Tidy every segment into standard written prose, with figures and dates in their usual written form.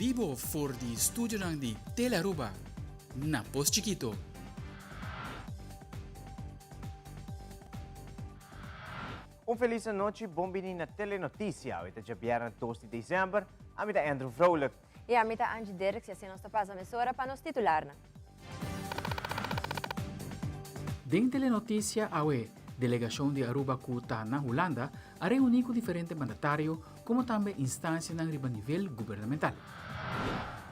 bibo for di studionan di Telearuba na Pos Chikito. Un felis anochi, bon bini na Telenoticia. Awe ta djabièrnè 2 di december. Ami ta Andrew Vrolijk. I ami ta Angie Dirks i asina nos ta pasa mesora pa nos titularnan. Den Telenoticia awe, delegacion di Aruba cu ta na Hulanda a reuni cu diferente mandatario como tambe instancianan riba nivel gubernamental.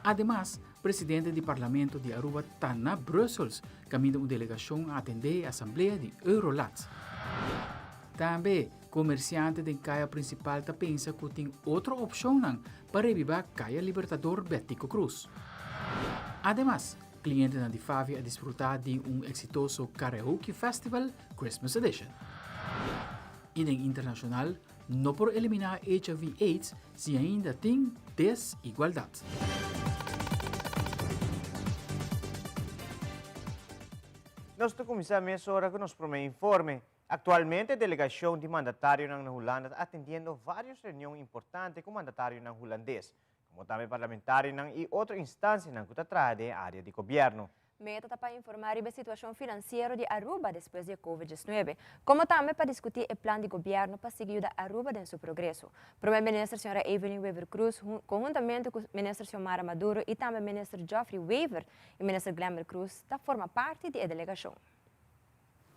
Ademas, presidente di Parlamento di Aruba ta na Brussels caminda un delegacion a atende e asamblea di Eurolat. Tambe, comerciante den caya principal ta pensa cu tin otro opcionnan pa rebiba Caya Libertador Betico Croes. Ademas, clientenan di Favi a disfruta di un exitoso Karaoke Festival Christmas Edition. Y den internacional, no por elimina HIV Aids si ainda tin desigualdad. Nos ta cuminsa mesora cu nos prome informe. Actualmente delegacion di mandatarionan na Hulanda ta atendiendo varios reunion importante cu mandatarionan Hulandes, como tambe parlamentarionan y otro instancianan cu ta traha den e area di gobierno. Meta ta pa informa riba e situacion financiero di Aruba despues di e Covid 19, como tambe pa discuti e plan di gobierno pa sigui yuda Aruba den su progreso. Prome Minister Sra. Evelyn Wever-Croes conhuntamente cu Minister Xiomara Maduro y tambe Minister Geoffrey Wever y Minister Glenbert Croes ta forma parti di e delegacion.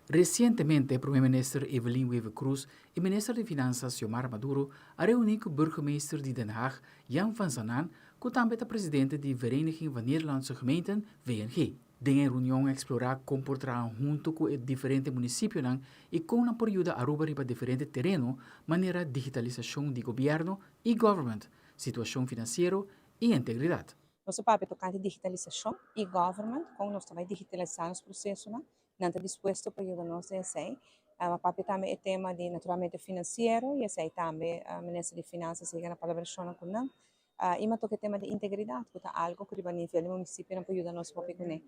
Resientemente Prome Minister Evelyn Wever-Croes y Minister di Finansa Xiomara Maduro a reuni cu Burgemeester di Den Haag Jan van Zanen cu tambe ta presidente di Vereniging van Nederlandse Gemeenten, VNG. Den e reunion a explora con por traha hunto cu e diferente municipionan y con nan por yuda Aruba riba diferente tereno manera digitalisacion di gobierno, e-government, situacion financiero y integridad. Nos a papia tocante digitalisacion, e-government, con nos ta bay digitalisa nos procesonan. Nan ta dispuesto pa yuda nos den esei. A papia tambe e tema di naturalmente financiero y esei tambe Minister di Finanzas a yega na palabracionnan cu nan. Y mi a toca e tema di integridad cu ta algo cu riba nivel di municipionan por yuda nos hopi cune.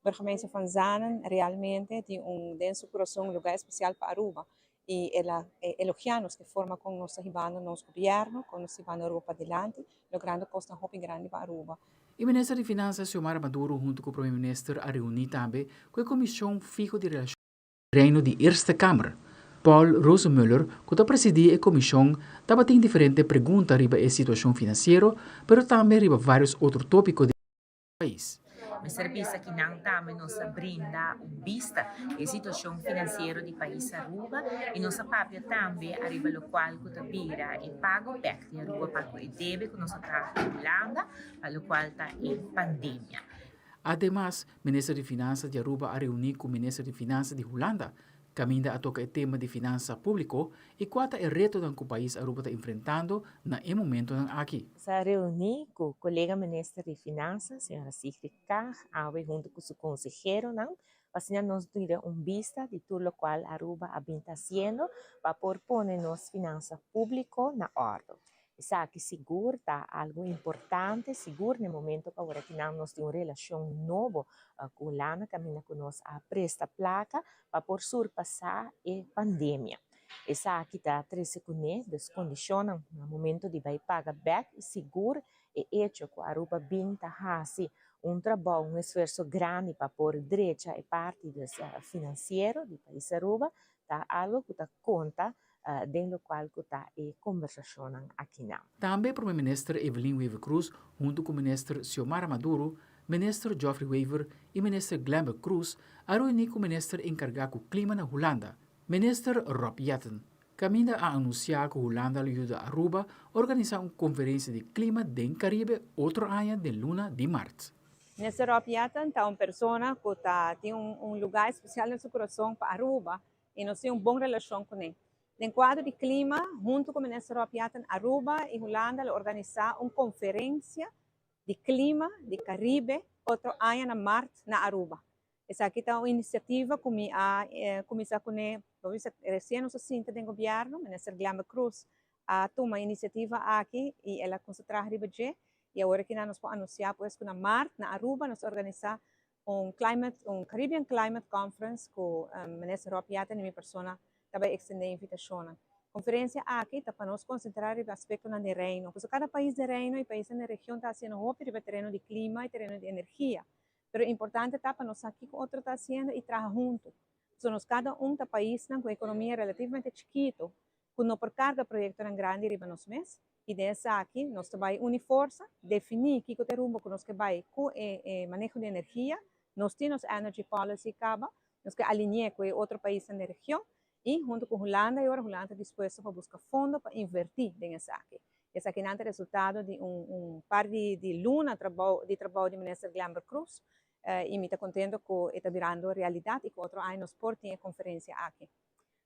Burgemeester Van Zanen realmente tin un den su curason un lugar especial pa Aruba y el a elogia nos e forma con nos ta hibando nos gobierno, con nos ta hibando Aruba padilanti, logrando cosnan hopi grandi pa Aruba. E Minister di Finansa Xiomara Maduro hunto cu Prome Minister a reuni tambe cu e Comision Fiho di Relacion Reino di Eerste Kamer. Paul Rosenmöller cu ta presidi e comision tabatin diferente pregunta riba e situacion financiero pero tambe riba varios otro topico di pais. Mester bisa ki nan tambe nos a brinda un bista e situacion financiero di pais Aruba y nos a papia tambe ariba locual cu ta bira e pago bek di Aruba pa cu e debe cu nos a traha cu Hulanda pa locual ta e pandemia. Ademas, Minister di Finansa di Aruba a reuni cu Minister di Finansa di Hulanda Caminda a toca e tema di finansa publico y cua ta e retonan cu pais Aruba ta enfrentando na e momentonan aki. Nos a reuni cu colega Minister di Finansa, señora Sigrid Kaag, awe hunto cu su conseheronan pa asina nos duna un bista di tur locual Aruba a bin ta haciendo pa por pone nos finansa publico na ordo. Esaki sigur ta algo importante, sigur na e momento ku awor akinan nos tin un relashon nobo ku Hulanda kaminda ku nos a presta plaka pa por surpasá e pandemia. Esaki ta trese kuné dus kondishonnan na momento di bai paga bèk i sigur e echo ku Aruba bin ta hasi un trabou, un esfuerso grandi pa por drecha e parti dus finansiero di pais Aruba ta algo ku ta konta den lokual ku ta e kombersashonnan akinan. Tambe Prome Minister Evelyn Wever-Croes hunto ku Minister Xiomara Maduro, Minister Geoffrey Wever i Minister Glenbert Croes a reuní ku Minister enkargá ku klima na Hulanda, Minister Rob Jetten, kaminda a anunsiá ku Hulanda lo yuda Aruba organisá un konferensia di klima den Karibe otro aña den luna di mart. Minister Rob Jetten ta un persona ku ta tin un lugá espesial den su kurason pa Aruba i nos tin un bon relashon kuné. Den kuadro di klima, huntu ku Minister Rob Jetten, Aruba i Hulanda lo organisá un konferensia di klima di Karibe otro aña na mart na Aruba. Esaki ta un inisiativa ku mi a kuminsá kuné resien nos a sinta den gobièrnu, Minister Glenbert Croes a tuma e inisiativa aki i el a kuminsá traha riba dje i awor aki nan nos por anunsiá pues ku na mart na Aruba nos ta organisá un climate un Caribbean Climate Conference ku Minister Rob Jetten i mi persona ta bai ekstendé invitashonnan. Konferensia aki ta pa nos konsentrá riba aspektonan di Reino. Pasobra kada pais den Reino i paisnan den region ta hasiendo hopi riba tereno di klima i tereno di energia. Pero importante ta pa nos sa kiko otro ta hasiendo i traha huntu. Pasobra nos kada un ta paisnan ku ekonomia relativamente chikitu ku no por karga proyektonan grandi riba nos mes i den esaki nos ta bai uni forsa, definí kiko ta e rumbo ku nos ke bai ku e maneho di energia. Nos tin nos energy policy kaba, nos ke aline'é ku e otro paisnan den region i huntu ku Hulanda i ora Hulanda ta dispuesto pa buska fondo pa invertí den esaki. Esakinan ta resultado di un un par di di luna trabou di trabou di Minister Glenbert Croes i mi ta kontento ku e ta birando realidat i ku otro aña nos por tin e konferensia aki.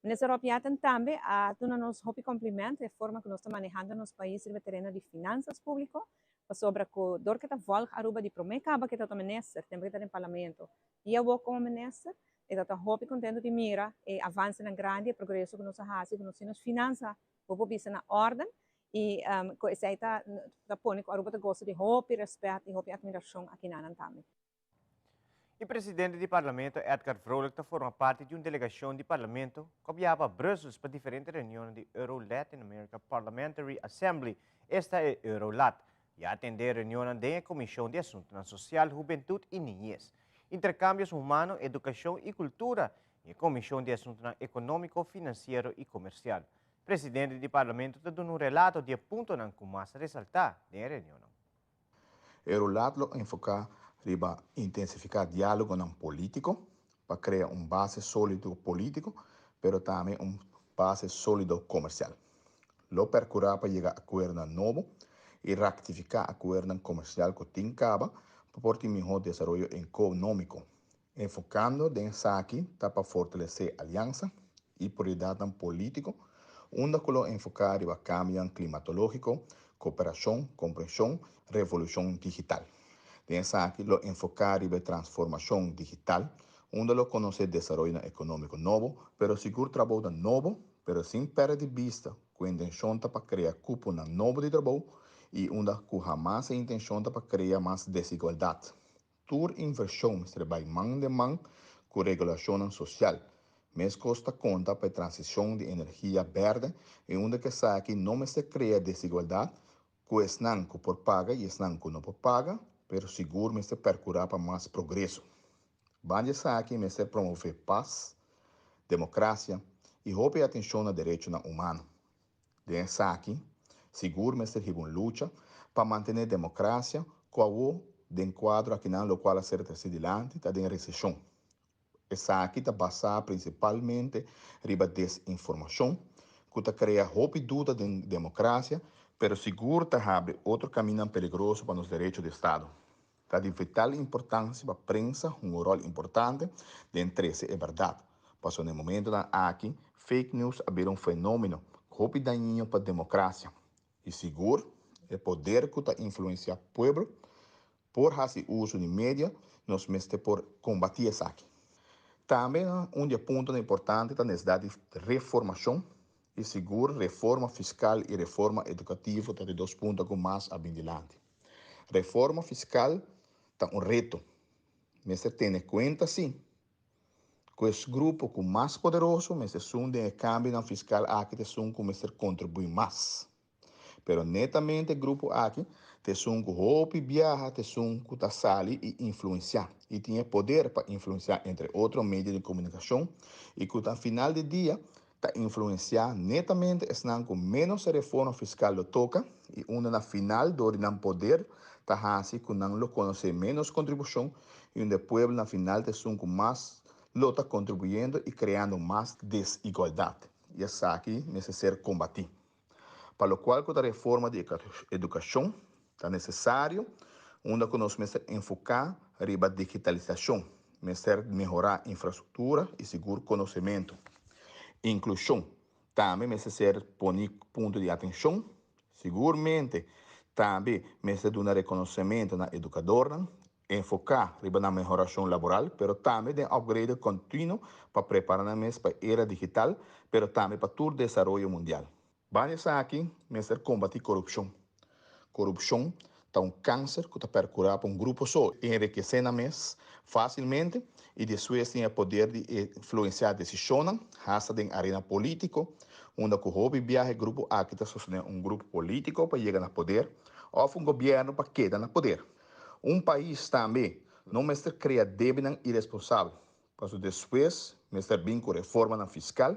Minister Rob Jetten tambe a duna nos hopi kompliment e forma ku nos ta manehando nos pais riba tereno di finansas públiko, pasobra ku dor ke ta vòlg Aruba di promé kaba ke ta ta minister, tempu ke ta den parlamento i awor komo minister, e ta ta hopi kontentu di mira e avansenan grandi, e progreso ku nos a hasi, ku nos tin nos finansa bo por bisa na órden i ku esei ta ta pone ku Aruba ta gosa di hopi rèspèt i hopi atmirashon akinanan tambe. E presidente di Parlamento Edgar Vrolijk ta forma parti di un delegacion di Parlamento cu a biaha pa Brussels pa diferente reunionnan di Euro Latin America Parliamentary Assembly, esta e Eurolat, y a atende reunionnan den e Comision di Asuntonan Social, Hubentud y Niñez, Intercambios Humano, Educacion y Cultura y e Comision di Asuntonan Economico, Financiero y Comercial. Presidente di Parlamento ta duna un relato di e puntonan cu mas a resalta den e reunionnan. Eurolat lo enfoká riba intensifiká diálogonan polítiko pa krea un base sólido polítiko, pero tambe un base sólido komersial. Lo perkurá pa yega akuerdonan nobo i raktifiká akuerdonan komersial ku tin kaba pa por tin mihó desaroyo ekonómiko. Enfokando den esaki ta pa fortalesé aliansa i prioridatnan polítiko, unda ku lo enfoká riba kambionan klimatológiko, koperashon, komprenshon, revolushon digital. Den esaki lo enfoká riba e transformashon digital, unda lo konosé desaroyonan ekonómiko nobo, pero sigur trabounan nobo, pero sin pèrdè di bista ku e intenshon ta pa krea kuponan nobo di trabou i unda ku hamas e intenshon ta pa krea mas desigualdat. Tur invershon mester bai man den man ku regulashonnan sosial. Meskos ta konta pa e transishon di energia bèrdè i unda ku esaki no mester krea desigualdat ku esnan ku por paga i esnan ku no por paga, pero sigur mester perkurá pa mas progreso. Banda di esaki mester promové pas, demokrasia i hopi atenshon na derechonan humano. Den esaki, sigur mester hiba un lucha pa mantené demokrasia ku awo den kuadro akinan lokual a ser trese dilanti ta den reseshon. Esaki ta basá prinsipalmente riba desinformashon ku ta krea hopi duda den demokrasia pero sigur ta habri otro kaminnan peligroso pa nos derecho di estado. Ta di vital importansia pa prensa hunga un ròl importante den trese e bèrdat, pasobra na e momentonan aki fake news a bira un fenómeno hopi dañino pa demokrasia i sigur e poder ku ta influensiá pueblo por hasi uso di media, nos mester por kombatí esaki. Tambe un di e puntonan importante ta nesesidat di reformashon i sigur reforma fiskal i reforma edukativo ta di dos punto ku mas a bin dilanti. Reforma fiskal ta un reto. Mester tene kuenta si ku es grupo ku mas poderoso mester esun den e kambionan fiskal aki ta esun ku mester kontribuí mas. Pero netamente e grupo aki ta esun ku hopi biaha ta esun ku ta sali i influensiá i tin e poder pa influensiá entre otro medio di komunikashon i ku ta final di dia ta influensiá netamente esnan ku ménos e reforma fiskal lo toka i unda na final dor di nan poder ta hasi ku nan lo konosé ménos kontribushon i unda e pueblo na final ta esun ku mas lo ta kontribuyendo i kreando mas desigualdat i esaki mester ser kombatí. Pa lokual ku ta reforma di edukashon ta nesesario unda ku nos mester enfoká riba digitalisashon, mester mehorá infrastruktura i sigur konosementu. Inklushon tambe mester ser poni punto di atenshon. Sigurmente tambe mester duna rekonosementu na edukadornan, enfoká riba nan mehorashon laboral pero tambe den upgrade kontinuo pa prepará nan mes pa era digital pero tambe pa tur desaroyo mundial. Banda esaki mester kombatí korupshon. Korupshon ta un kanser ku ta perkurá pa un grupo so enrikesé nan mes fásilmente i despues tin e poder di influensiá desishonnan hasta den arena polítiko. Unda ku hopi biaha e grupo aki ta sostené un grupo polítiko pa yega na poder òf un gobièrnu pa keda na poder. Un pais tambe no mester krea debenan iresponsabel, pasobra despues mester bin ku reformanan fiskal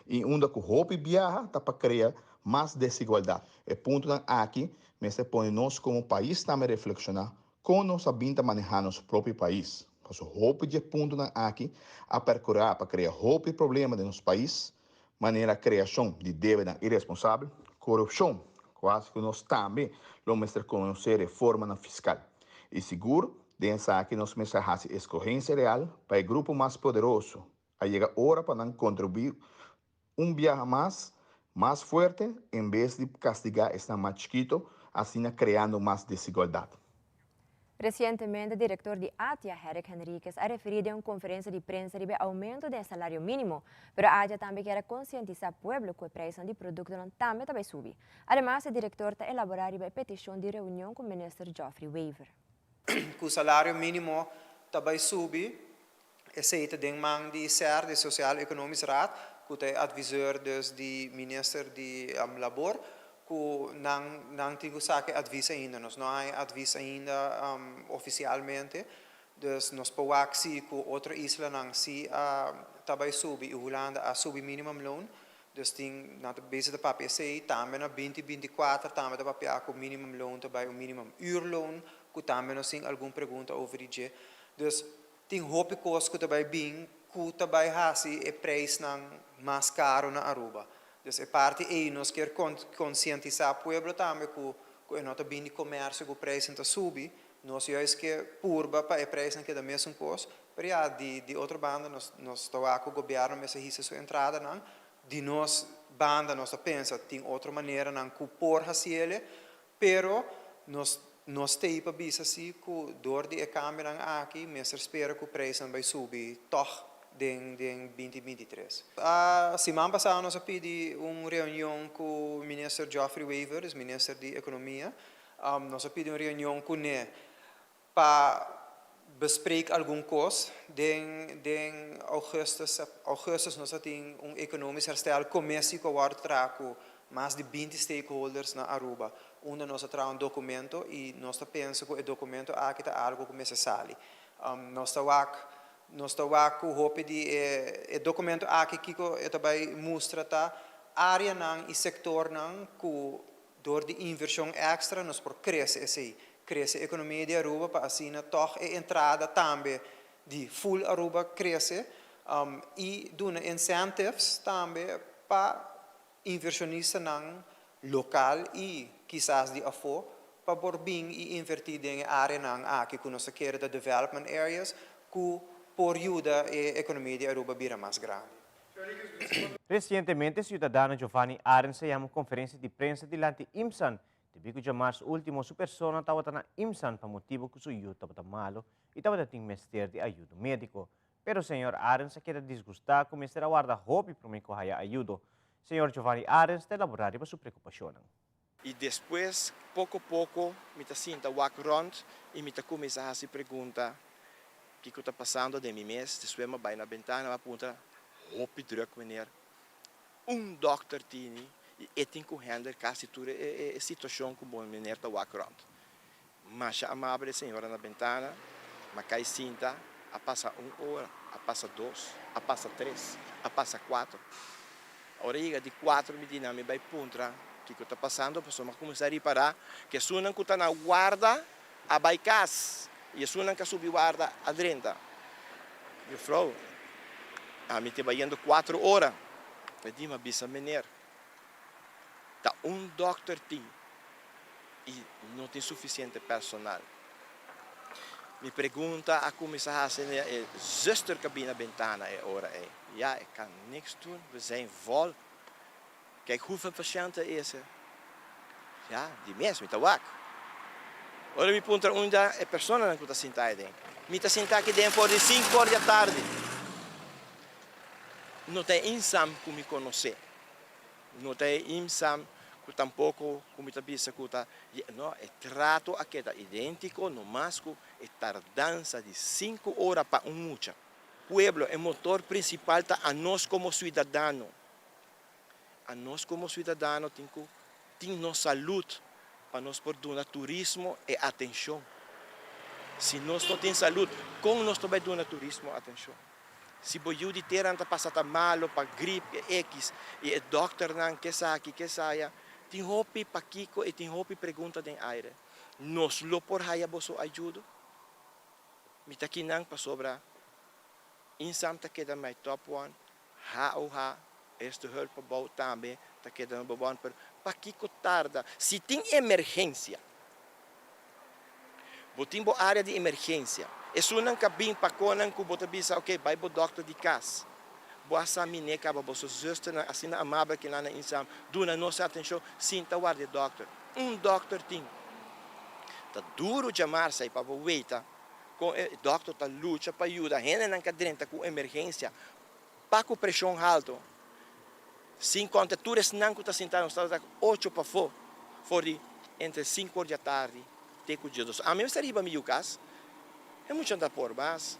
i unda ku hopi biaha ta pa krea mas desigualdat. E puntonan aki mester pone nos komo pais tambe reflekshoná kon nos a bin ta manehá nos propio pais, pasobra hopi di e puntonan aki a perkurá pa krea hopi problema den nos pais, manera kreashon di debenan iresponsabel, korupshon, ku hasi ku nos tambe lo mester konosé reformanan fiskal. I sigur den esaki nos mester hasi eskohensia real pa e grupo mas poderoso. A yega ora pa nan kontribuí un biaha mas, mas fuerte, en bes di kastigá esnan mas chikito, asina kreando mas desigualdat. Recientemente, director di ATIA, Herrick Henriquez, a referi den un conferencia di prensa riba e aumento di salario minimo, pero ATIA tambe kier concientisa pueblo cu e prijs di productonan tambe ta bay subi. Ademas, e director ta elabora riba e peticion di reunion cu minister Geoffrey Wever. Cu salario minimo ta bay subi, esey ta den man di SER, di Sociaal Economisch Raad, cu ta adviseur dus di minister di Labor, cu nan tin cu saca advies ainda. Nos no tin advies ainda oficialmente, dus nos por si cu otro islanan si ta bay subi y Hulanda a subi minimumloon, dus tin nan ta bezig ta papia esey, tambe na 2024 tambe ta papia cu minimumloon ta bay un minimum uurloon, cu tambe nos tin algun pregunta over dje. Dus tin hopi cos cu ta bay bin cu ta bay hasi e prijsnan mas caro na Aruba. Dus e parti ey nos kier concientisa pueblo tambe cu e no ta bin di comercio cu prijs ta subi, nos juist kier purba pa e prijsnan keda mesun cos, pero ja, di otro banda nos ta cu gobierno mester hisa su entradanan, di nos banda nos ta pensa tin otro maneranan cu por hasiele, pero nos t'ey pa bisa si cu door di e cambionan aki mester spera cu prijsnan bay subi toch den 2023. A siman pasa nos a pidi un reunion cu minister Geoffrey Wever, minister di Economia. Nos a pidi un reunion cu ne pa bespreek algun cos. Den augustus nos tin un economisch herstelcommissie cu a traha cu mas di 20 stakeholders na Aruba. Unda nos a traha un documento y nos ta pensa cu e documento aki ta algo cu mester sali. Nos ta wak cu hopi di e documento aki kico e tambe mustra ta areanan y sectornan cu door di inversion extra nos por crece esey, crece economia di Aruba pa asina toch e entrada tambe di full Aruba crece y duna incentives tambe pa inversionistanan local y kisas di afo pa por bin y inverti den areanan aki cu nos kier di development areas cu por yuda e economia di Aruba bira mas grandi. Recientemente, ciudadano Giovanni Arends a yama un conferencia di prensa dilanti IMSAN. Debi cu diamars ultimo su persona tabata na IMSAN pa motibo cu su yiu tabata malo y tabata tin mester di ayudo medico. Pero señor Arends a keda disgusta cu mester a warda hopi prome cu haya ayudo. Señor Giovanni Arends ta elabora riba su preocupacion. Y despues, poco poco, mi ta sinta wak rond y mi ta cuminsa haci pregunta kico ta pasando den mi mes. Despues mi a bay na bentana, mi puntra: "Hopi druk, meneer." Un dokter tin y e tin cu handle casi tur e situacion cu bo meneer ta wak rond. Masha amabel señora na bentana, m'a cay sinta, a pasa un ora, a pasa 2, a pasa 3, a pasa 4. Ora yega di 4, mi di, "Mi bay puntra kico ta pasando," pasobra m'a cuminsa ripara cu esunnan cu ta na warda a bay cas y esunnan cu a subi warda a drenta. "Juffrouw, ami ta bayendo 4 ora." E di, "Ma bisa meneer, ta un dokter tin y no tin suficiente personal." Mi pregunta a cuminsa haci e zustercabine bentana e ora e. "Ja, ik kan niks doen. We zijn vol. Kijk hoeveel patiënten is er." Ja, di mes, mi ta wak. Ora mi puntra unda e personanan cu ta sinta aden. "Mi ta sinta aki den for di 5 or di atardi." No ta IMSAN cu mi conoce. No ta IMSAN cu tampoco cu mi ta bisa cu ta. No, e trato aki ta identico, no mas cu e tardanza di 5 ora pa un mucha. Pueblo, e motor principal ta anos como ciudadano. Anos como ciudadano tin cu tin nos salud pa nos por duna turismo e atencion. Si nos no tin salud, con nos ta bay duna turismo atencion? Si bo yiu di tera ta pasa ta malo pa griep X y e dokternan ke esaki ke esaya, tin hopi pakico y tin hopi pregunta den aire. Nos lo por haya boso ayudo? Mi ta kinan pasobra INSAM ta keda my top one, HOH, Eerste Hulp Pabou tambe ta keda number one, pero pakiko tarda? Si tin emergencia, bo tin bo area di emergencia, esunnan ka bin pa konan ku bo ta bisa ok bai bo dokter di kas, bo a sa mine kaba boso zusternan asina amabel kinan na INSAM duna nos atencion sin ta warda e dokter. Un dokter tin. Ta duru djamarsa i pa bo weita Kon e dòkter ta lucha pa yuda hendenan ku a drenta ku emergensia pa ku preshon haltu, sin konta tur esnan ku ta sinta nos tabata ocho pafó for di entre sinku or di atardi te ku diesdos. Ami mester riba mi yu kas, e mucha no ta por mas.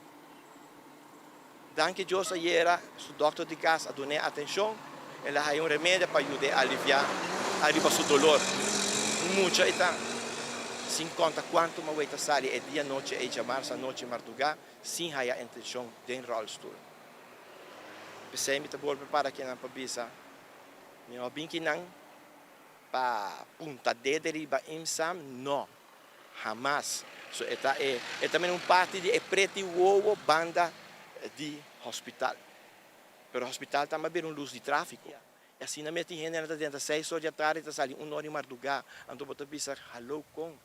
Danki Dios ayera su dokter di cas a dun'é atencion, el a haya un remedio pa yud'é alivia ariba su dolor. Un mucha e ta, sin conta cuanto mawey ta sali e dia nochi ei djamarsa anochi marduga sin haya atencion den rolstoel. P'esey mi ta bolbe para kinan pa bisa, mi no a bin kinan pa punta dede riba IMSAM, no. Hamas. So e ta e e ta mene un parti di e preti wowo banda di hospital. Pero hospital tambe a bira un lus di trafico. E asina mes tin hendenan ta drenta seis or di atardi ta sali un or di marduga. Anto bo ta bisa hallo con.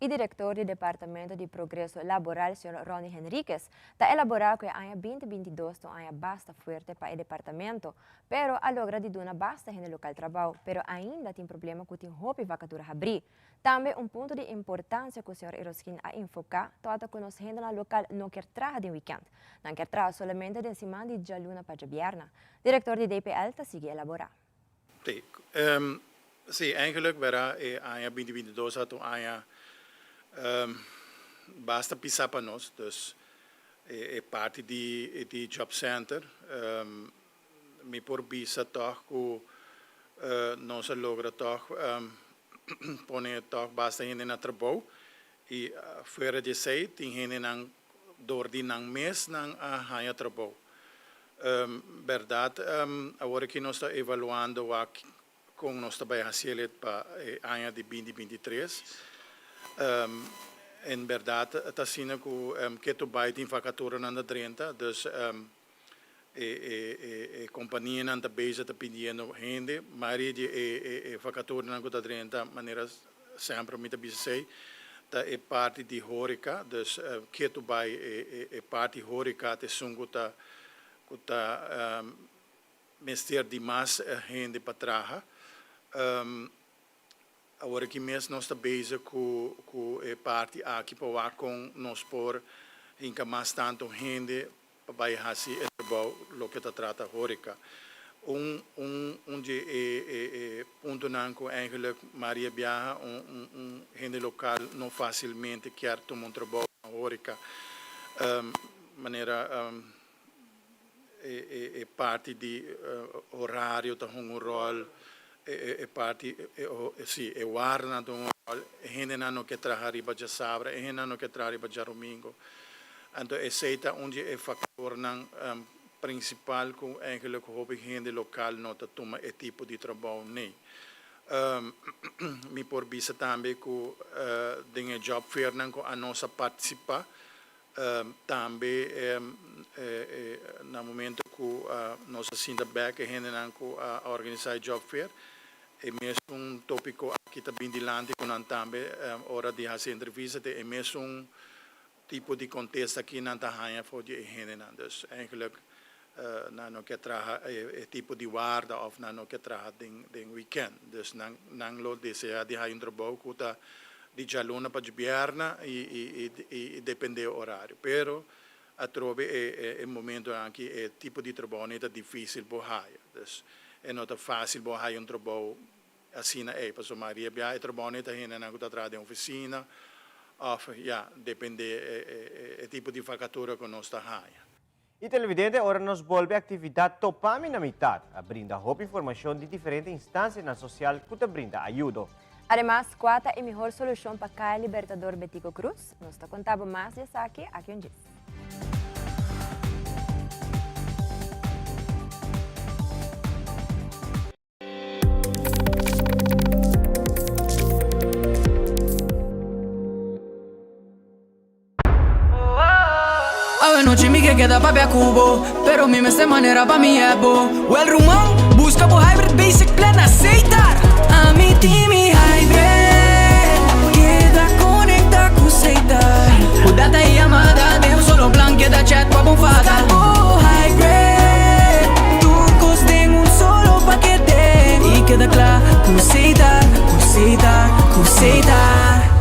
E director di Departamento di Progreso Laboral, señor Ronny Henriquez, ta elabora cu e aña 2022 ta un aña basta fuerte pa e departamento, pero a logra di duna basta hende local trabao, pero ainda tin problema cu tin hopi vacatura habri. Tambe un punto di importancia cu señor Eroskin a enfoca ta cu nos hendenan local no kier traha den weekend. Nan kier traha solamente den siman di djaluna pa djabierna. Director di DPL ta sigui elabora. Sí, sí, eigenlijk wera e aña 2022 ta un aña basta pisa pa nos, dus e parti di Job Center, mi por bisa toch ku nos a logra toch pone toch basta hende na trabou i fuera di esei tin hendenan dor di nan mes nan a haña trabou. Bèrdat awor aki nos ta evaluando wak kon nos ta bai hasi el pa e aña di 2023. En bèrdat ta asina ku ketu bai tin vakaturanan ta drenta dus E kompanianan ta bezig ta pidiendo hende, mayoria di e vakaturanan ku ta drenta manera semper mi ta bisa esei ta e parti di horeka, dus ketu bai e parti horeka ta esun ku ta ku ta mester di mas hende pa traha. Awor aki mes nos ta bezig ku ku e parti aki pa wak kon nos por hinka mas tantu hende pa bai hasi e trabou loke ta trata horeka. Un un un di e e e puntonan ku eigenlijk maria biaha un un un hende lokal no fasilmente kier tuma un trabou na horeka manera e e e parti di horario ta hunga un rol, e e parti si e wardanan ta hunga un rol, e hendenan no ke traha riba djasabra, e hendenan no ke traha riba djarumingo. Anto esei ta un di e factornan principal cu eigenlijk hopi hende local no ta tuma e tipo di trabou nee. Mi por bisa tambe cu den e job fairnan cu anos a participa, Tambe na momento cu nos a sinta bek e hendenan cu a organisa e job fair, e mesun topico aki ta bin dilanti cu nan tambe ora di haci entrevista ta e mesun tipo di contesta aki nan ta haya for di e hendenan. Dus eigenlijk nan no ke traha e tipo di warda of nan no ke traha den weekend. Dus nan nan lo desea di haya un trabou ku ta di djaluna pa djabierna i i depende e orario. Pero atrobe e e momentonan aki e tipo di trabou nei ta dificil bo haya. Dus e no ta facil bo haya un trabou asina ei pasobra mayoria bia e trabou nei ta hendenan ku ta traha den oficina of ya depende e e tipo di vacatura ku nos ta haya. Y televidente, ora nos bolbe actividad Topami na Mitad a brinda hopi informacion di diferente instancianan social cu ta brinda ayudo. Ademas, cua ta e mihor solucion pa Caya Libertador Betico Croes? Nos ta conta bo mas di esaki aki un djis. Awe nochi mi ke keda papia ku bo Pero mi mester manera pa mi ebo Well ruman, buska bo hybrid basic plan na Setar Ami tin mi hybrid Keda konekta ku Setar Ku data i yamada den un solo plan Keda chat pa bo fada Buska bo hybrid Tur kos den un solo pakete I keda kla ku Setar, ku Setar, ku Setar.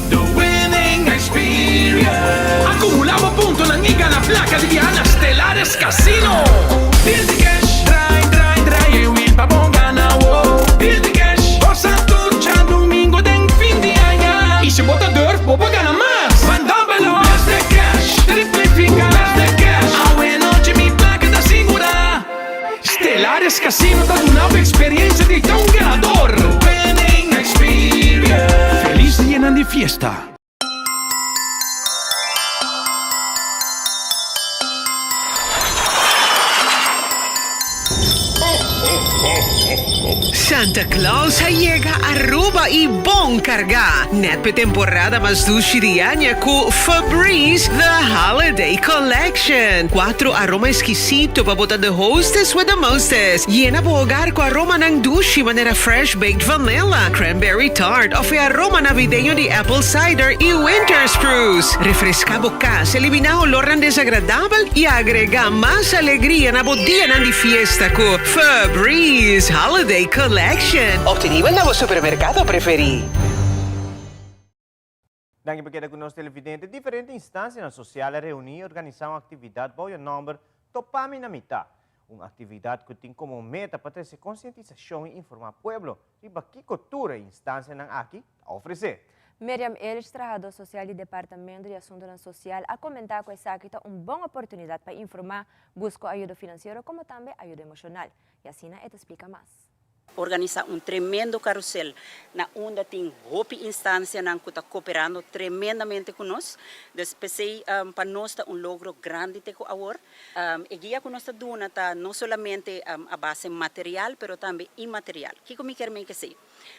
The Winning Experience! Acumula bo puntonan y gana placa di biaha na Stellares Casino! Deal di cash, draai, draai, draai e wiel pa bo gana, wo! Deal di cash, gosa tur djadumingo den fin di aña! Y si bo ta durf, bo por gana mas! Ban dobbelo! Best di cash, triplifica! Best di cash, awe nochi mi placa ta sigura! Stellares Casino ta duna bo experiencia di ta un ganador! Winning Experience! Feliz dianan di fiesta! Santa Claus a yega Aruba y bon carga! Net p'e temporada mas dushi di aña cu Febreze The Holiday Collection. Cuatro aroma exquisito pa bo ta the hostess with the mostest. Yena bo hogar cu aromanan dushi manera fresh baked vanilla, cranberry tart of e aroma navideño di apple cider y winter spruce. Refresca bo cas, elimina olornan desagradabel y agrega mas alegria na bo dianan di fiesta cu Febreze Holiday Collection. Obtenibel na bo supermercado preferi. Danki pa keda ku nos televidente. Diferente instancianan social a reuni y organisa un actividad bou e nomber Topami na Mitad. Un actividad cu tin como meta pa trece concientisacion y informa pueblo riba kico tur e instancianan aki ta ofrece. Miriam Elich, trahadó sosial di Departamento di Asuntonan Sosial, a komentá ku esaki ta un bon oportunidat pa informá, buska ayudo finansiero komo tambe ayudo emoshonal. I asina e ta splika mas. Organisa un tremendo carusel na unda tin hopi instancianan cu ta cooperando tremendamente cu nos. Dus p'esey pa nos ta un logro grandi te cu awor. E guia cu nos ta duna ta no solamente a base material pero tambe inmaterial. Kico mi kier meen kesey?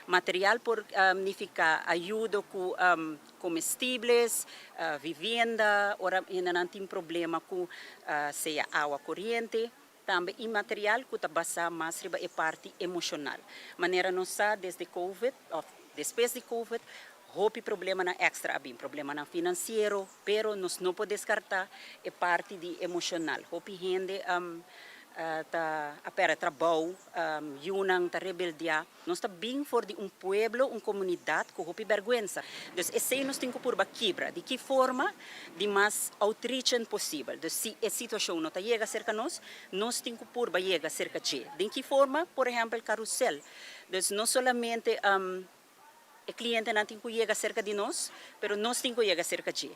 Material por nifica ayudo cu comestibles, vivienda, ora hendenan tin problema cu sea awa coriente. Tambe inmaterial ku ta basá mas riba e parti emoshonal. Manera nos sa desde Covid òf despues di Covid hopi problemanan èkstra a bin, problemanan finansiero, pero nos no por deskartá e parti di emoshonal. Hopi hende ta a pèrdè trabou, yunan ta rebeldiá. Nos ta bin for di un pueblo, un komunidat ku hopi bèrgwensa. Dus esei nos tin ku purba kibra. Di ki forma? Di mas outreachend posibel. Dus si e situashon no ta yega serka nos, nos tin ku purba yega serka dje. Den ki forma? Por ehèmpel karusèl. Dus no solamente e klientenan tin ku yega serka di nos, pero nos tin ku yega serka dje.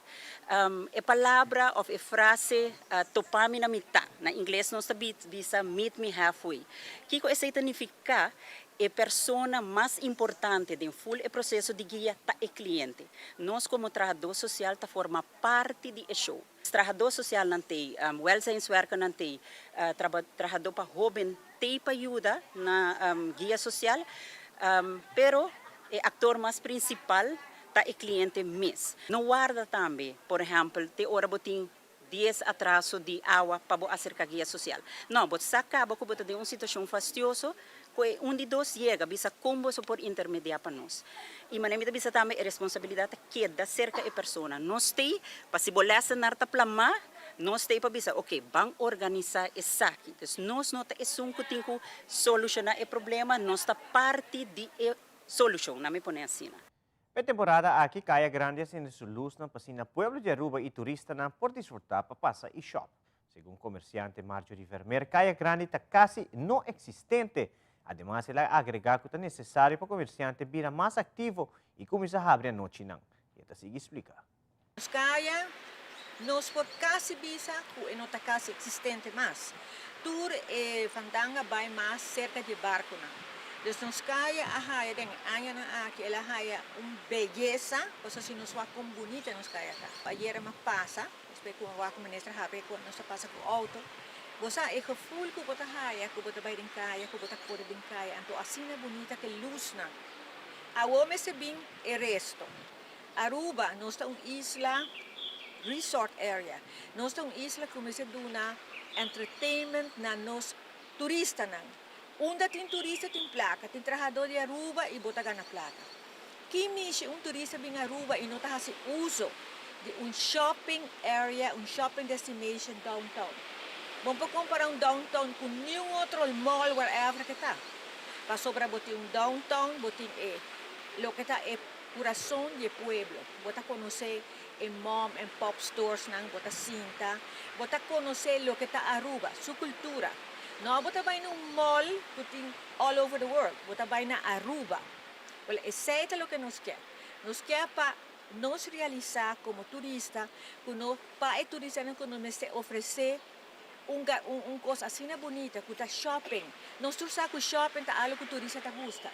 E palabra òf e frase topa mi na mitá, na ingles nos ta bisa meet me halfway. Kiko esei ta nifiká? Ka e persona mas importante den ful e proseso di guia ta e kliente. Nos komo trahadó sosial ta forma parti di e show. Trahadó sosialnan t'ei, welzijnswerkernan t'ei, trahadó pa hóben t'ei pa yuda na guia sosial, pero e aktor mas prinsipal ta e kliente mes. No warda tambe, por ehèmpel, te ora bo tin. 10 atraso di awa pa bo aserká guia sosial. No, bo sa kaba ku bo ta den un situashon fastioso ku e un di dos yega bisa kon boso por intermediá pa nos. I manera mi ta bisa tambe e responsabilidat ta keda serka e persona. Nos t'ei pa si bo lèsenar ta plamá, nos t'ei pa bisa oke ban organisá esaki. Dus nos no ta esun ku tin ku solushoná e problema, nos ta parti di e solushon, nan mi pone asina. E temporada aki Caya Grandi a sende su luznan pa asina pueblo di Aruba y turistanan por disfruta pa pasa y shop. Segun comerciante Marjorie Vermeer, Caya Grandi ta casi no existente. Ademas el a agrega cu ta necesario pa comerciante bira mas activo y cuminsa habri anochinan. Y e ta sigui splica. Nos kaya, nos por kasi bisa ku e no ta kasi eksistente mas. Tur e fandanga bai mas serka di e barkunan. Dus nos kaya a haya den e añanan aki, el a haya un beyesa, pasobra si nos wak kon bunita nos kaya ta. Ayera mi a pasa, despues ku mi wak ku minister habri ku nos ta pasa ku outo, bo sa e gevoel ku bo ta haya ku bo ta bai den kaya, ku bo ta kore den kaya, anto asina bunita ku e lusnan. Awor mester bin e resto. Aruba, nos ta un isla resort area. Nos ta un isla cu mester duna entertainment na nos turistanan. Unda tin turista tin placa, tin trahador di Aruba y bo ta gana placa. Ki mishi un turista bin Aruba y no ta haci uso di un shopping area, un shopping destination downtown? Bo no por compara un downtown cu niun otro mall wherever ke ta. Pasobra bo tin un downtown, bo tin e loke ta e Kurason di e pueblo. Bo ta konosé e mom and pop storesnan, bo ta sinta, bo ta konosé loke ta Aruba, su kultura. No bo ta bai na un mall ku tin all over the world, bo ta bai na Aruba. Wel, esei ta loke nos ke. Nos ke pa nos realisá komo turista ku no pa e turistanan ku nos mester ofresé un un kos asina bunita ku ta shopping. Nos tur sa ku shopping ta algu ku turista ta gusta.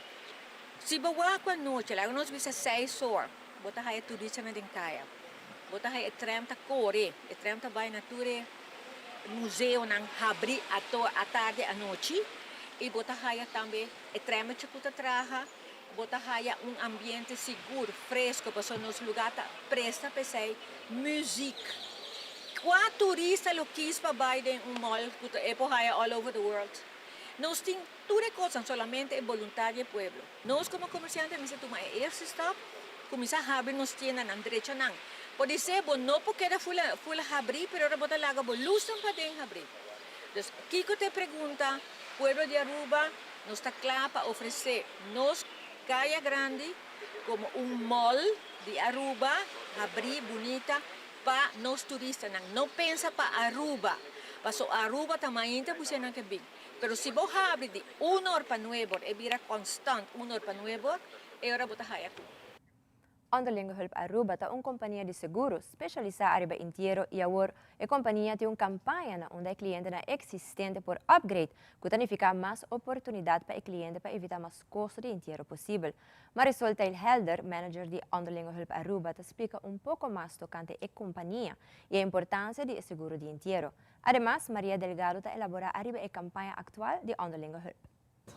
Si bo wak ku anochi, laga nos bisa seis or, bo ta haya turistanan den kaya. Bo ta haya e tram ta kore, e tram ta bai na tur e museonan habri ato atardi anochi i bo ta haya tambe e trametje ku ta traha, bo ta haya un ambiente sigur, fresco, pasobra nos lugar ta presta p'esei muziek. Kua turista lo kis pa bai den un mall ku ta e por haya all over the world? Nos tin tur e kosnan, solamente e boluntad di e pueblo. Nos komo komersiante mester tuma e eerste stap, kuminsá habri nos tiendanan, drecha nan. Podisé bo no por keda ful ful habrí, pero ora bo ta laga bo lusnan paden habrí. Dus, kiko ta e pregunta? Pueblo di Aruba, nos ta kla pa ofresé nos Kaya Grandi komo un mall di Aruba, habrí, bunita, pa nos turistanan. No pensa pa Aruba, paso Aruba ta mainta busenan ke bin. Pero si bo habri di un or pa nuebe or, e bira constant un or pa nuebe or, e ora bo ta haya ku. Onderlinge Hulp Aruba ta un compania di seguro specialisa ariba intiero y awor e compania tin un campaña na unda e clientenan existente por upgrade cu ta nifica mas oportunidad pa e cliente pa evita mas costo di intiero posibel. Marisol Tijlhelder, manager di Onderlinge Hulp Aruba ta splica un poco mas tocante e compania y e importancia di e seguro di intiero. Ademas, Maria Delgado ta elabora ariba e campaña actual di Onderlinge Hulp.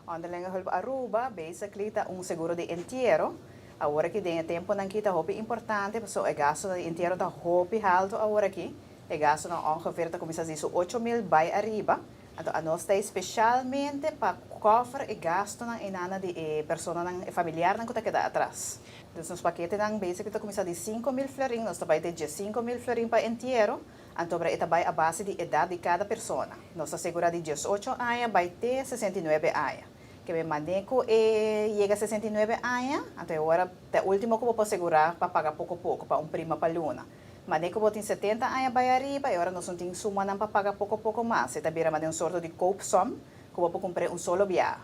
Onderlinge Hulp Aruba basically ta un seguro di entiero. Awor aki den e temponan aki ta hopi importante pasobra e gastonan di entiero ta hopi halto awor aki. E gastonan ongeveer ta cuminsa di su 8000 bay ariba. Anto anos ta specialmente pa cover e gastonan einana di e personanan, e familiarnan cu ta keda atras. Dus nos paketenan basically ta cuminsa di 5000 florin, nos ta bay te 15000 florin pa entiero. Anto e ta bai a base di edat di kada persona. Nos ta segurá di 18 aña bai te 69 aña. Ke men manera ku e yega 69 aña, anto e ora ta e último ku bo por segurá pa paga poko poko, pa un prima pa luna. Manera ku bo tin 70 aña bai ariba, e ora nos no tin sumanan pa paga poko poko mas. E ta bira manera un sorto di koopsom ku bo por kumpr'é un solo biaha.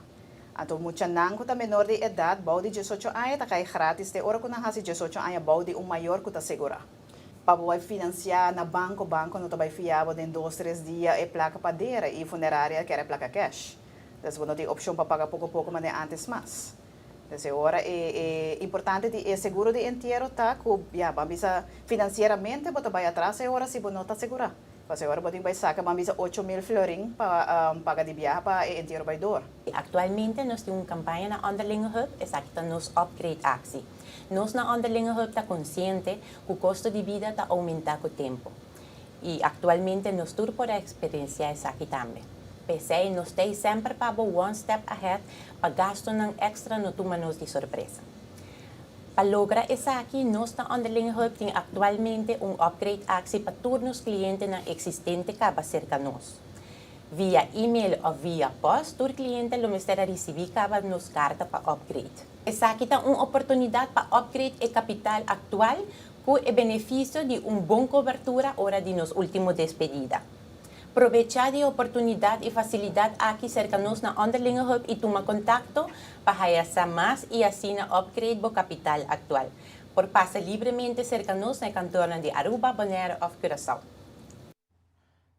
Anto muchanan ku ta menor di edat, bou di 18 aña, ta kai grátis te ora ku nan hasi 18 aña bou di un mayor ku ta segurá. Pa bo bai financiá na banco, banco no ta bai fia bo den dos, tres dia e placa pa dera y funeraria kier e placa cash. Dus bo no tin opcion pa paga poco poco manera antes mas. Dus e ora e e importante di e seguro di entiero ta cu ya ban bisa financieramente bo ta bai atras e ora si bo no ta segura. Pasobra e ora bo tin bai saca ban bisa 8000 florin pa paga di biaha pa e entiero bai door. Actualmente nos tin un campaña na Onderlinge Hulp, esaki ta nos upgrade actie. Nos na Onderlinge Hulp ta consciente cu costo di bida ta aumenta cu tempo. Y actualmente nos tur por a experiencia esaki tambe. P'esey nos t'ey semper pa bo one step ahead pa gastonan extra no tuma nos di sorpresa. Pa logra esaki nos na Onderlinge Hulp tin actualmente un upgrade actie pa tur nos clientenan existente caba cerca nos. Via email of via post tur cliente lo mester a ricibi caba nos carta pa upgrade. Esaki ta un oportunidad pa upgrade e capital actual Ku e benefisio di un bon kobertura ora di nos último despedida. Probechá di e oportunidat i fasilidat aki serka nos na Onderlinge Hulp i tuma kontakto pa haya sa mas i asina upgrade bo kapital aktual. Por pasa libremente serka nos na e kantornan di Aruba, Bonaire òf Curaçao.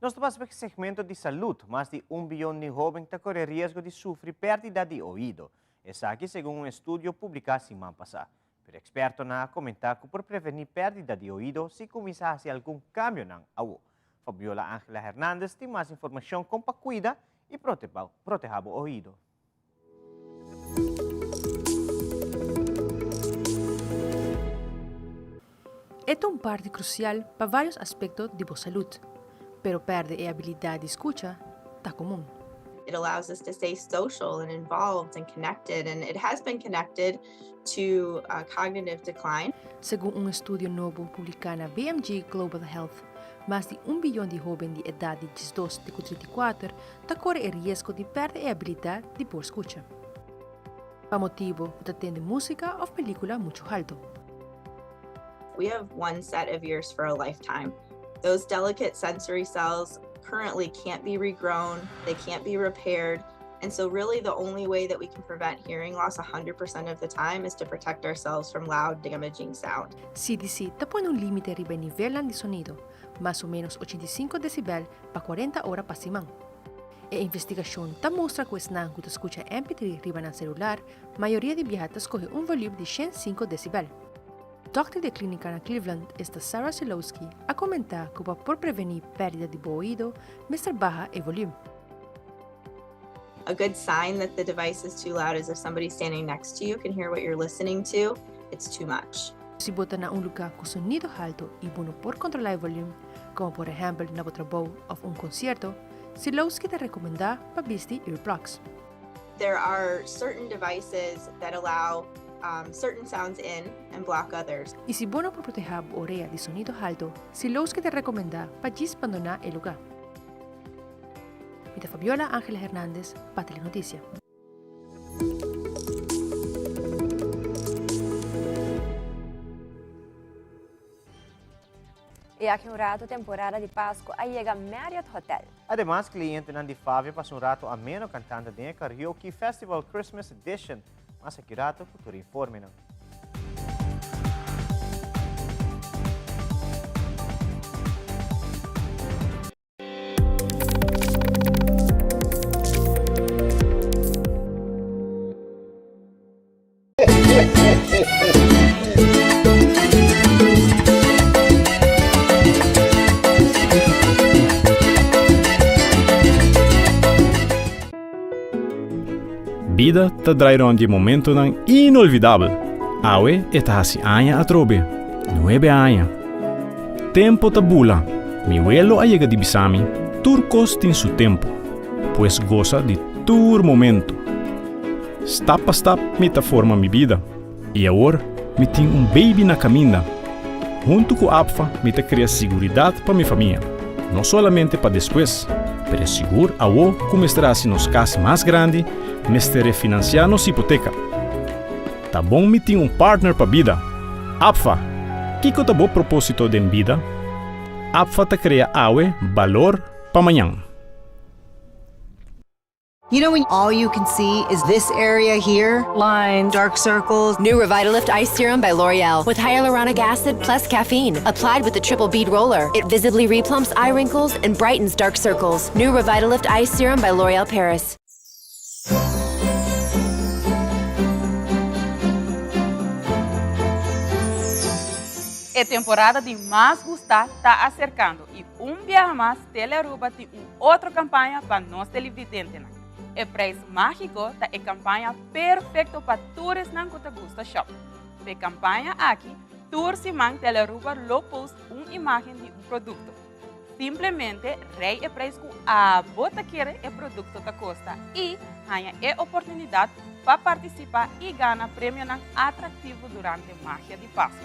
Nos ta pasa pa e segmento di salud. Mas di un biyon di hoben ta kore riesgo di sufri pèrdida di oido. Esaki segun un estudio publiká siman pasá. Pero ekspertonan a komentá ku por prevení pèrdida di oido si kuminsá hasi algun kambionan awo. Fabiola Angela Hernandez tin mas informashon kon pa kuida i protehá bo oido. E ta un parti krusial pa vários aspekto di bo salud, pero pèrdè e abilidat di skucha ta komun. It allows us to stay social and involved and connected and it has been connected to cognitive decline. Segun un estudio nobo publiká na BMG Global Health, mas di un biyon di hóben di edat di 12 te ku 34 ta kore e riesgo di pèrdè e abilidat di por skucha, pa motibu ku ta tende músika òf pelíkula muchu haltu. We have one set of ears for a lifetime. Those delicate sensory cells currently can't be regrown, they can't be repaired, and so really the only way that we can prevent hearing loss 100% of the time is to protect ourselves from loud, damaging sound. CDC ta pone un límite riba e nivelnan di sonido, mas o ménos 85 desibel pa 40 ora pa siman. E investigashon ta mustra ku esnan ku ta skucha MP3 riba nan selular mayoria di biaha ta skohe un volume di 105 desibel. Dòkter di e klínika na Cleveland, esta Sarah Silowski, a komentá ku pa por prevení pèrdida di bo oido, mester baha e volume. A good sign that the device is too loud is if somebody standing next to you can hear what you're listening to, it's too much. Si bo ta na un lugá ku sonido haltu i bo no por kontrolá e volume, komo por ehèmpel na bo trabou òf un konsierto, Silowski ta rekomendá pa bisti earplugs. There are certain devices that allow certain sounds in and block others. I si bo no por protehá bo orea di sonido haltu, Silowski ta rekomendá pa djis bandoná e lugá. Mi ta Fabiola Angela Hernandez pa Telenoticia. Y aki un rato temporada di Pasco a yega Marriott Hotel. Ademas clientenan di Favia pasa un rato ameno cantando den e Karaoke Festival Christmas Edition. Mas aki rato cu tur informenan. Bida ta drai rond di momentonan inolvidabel. Awe e ta hasi aña atrobe. Nuebe aña. Tempo ta bula. Mi welo a yega di bisa mi, tur kos tin su tempo. Pues gosa di tur momento. Stap pa stap mi ta forma mi bida. I awor mi tin un baby na kaminda. Huntu ku APFA mi ta krea siguridat pa mi famia. No solamente pa despues, pero sigur awo ku mester hasi nos kas mas grandi, mester refinansiá nos hipoteka. Ta bon mi tin un partner pa bida. APFA! Kiko ta bo propósito den bida? APFA ta krea awe balor pa mañan. You know when all you can see is this area here? Lines, dark circles. New Revitalift Ice Serum by L'Oreal with hyaluronic acid plus caffeine. Applied with the triple bead roller. It visibly replumps eye wrinkles and brightens dark circles. New Revitalift Ice Serum by L'Oreal Paris. E temporada di mas gustá ta aserkando i un biaha mas Telearuba tin un otro kampaña pa nos televidentenan. E Prijs Mágiko ta e kampaña perfekto pa tur esnan ku ta gusta shòp. P'e kampaña aki, tur siman Telearuba lo post un imágen di un produkto. Simplemente rei e prijs ku abo ta kere e produkto ta kosta i haña e oportunidat pa partisipá i gana premionan atraktivo durante Magia di Pasku.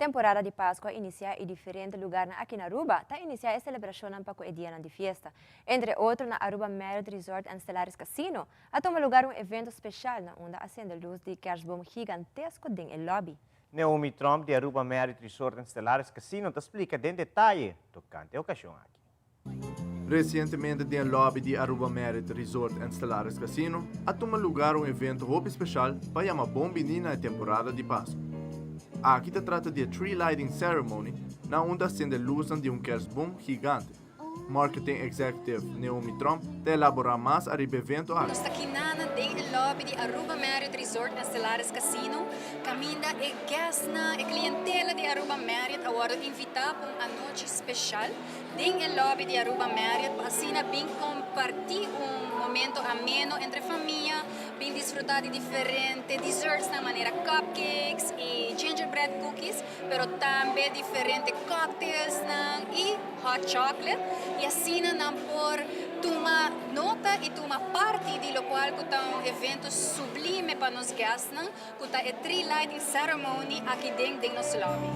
Temporada di Pasco a inicia y diferente lugarnan aki na Aruba ta inicia e celebracionnan pa cu e dianan di fiesta. Entre otro na Aruba Marriott Resort and Stellaris Casino a tuma lugar un evento special na unda a cende luz di kerstboom gigantesco den e lobby. Naomi Tromp di Aruba Marriott Resort and Stellaris Casino ta splica den detaye tocante e ocasion aki. Recientemente den e lobby di Aruba Marriott Resort and Stellaris Casino a tuma lugar un evento hopi special pa yama bon bini na e temporada di Pascu. Aki ta trata di e Tree Lighting Ceremony na unda a sende luznan di un kerstboom gigante. Marketing Executive Neomi Tromp ta elabora mas ariba e evento aki. Nos ta kinana den e lobby di Aruba Marriott Resort and Stellaris Casino, caminda e guestnan, e clientela di Aruba Marriott a wordo invita pa un anochi special den e lobby di Aruba Marriott pa asina bin comparti un momento ameno entre famia, bin disfruta di diferente dessertsnan manera cupcakes y gingerbread cookies, pero tambe diferente cocktailsnan y hot chocolate y asina nan por tuma nota y tuma parti di locual cu ta un evento sublime pa nos guestnan cu ta e Tree Lighting Ceremony aki den den nos lobby.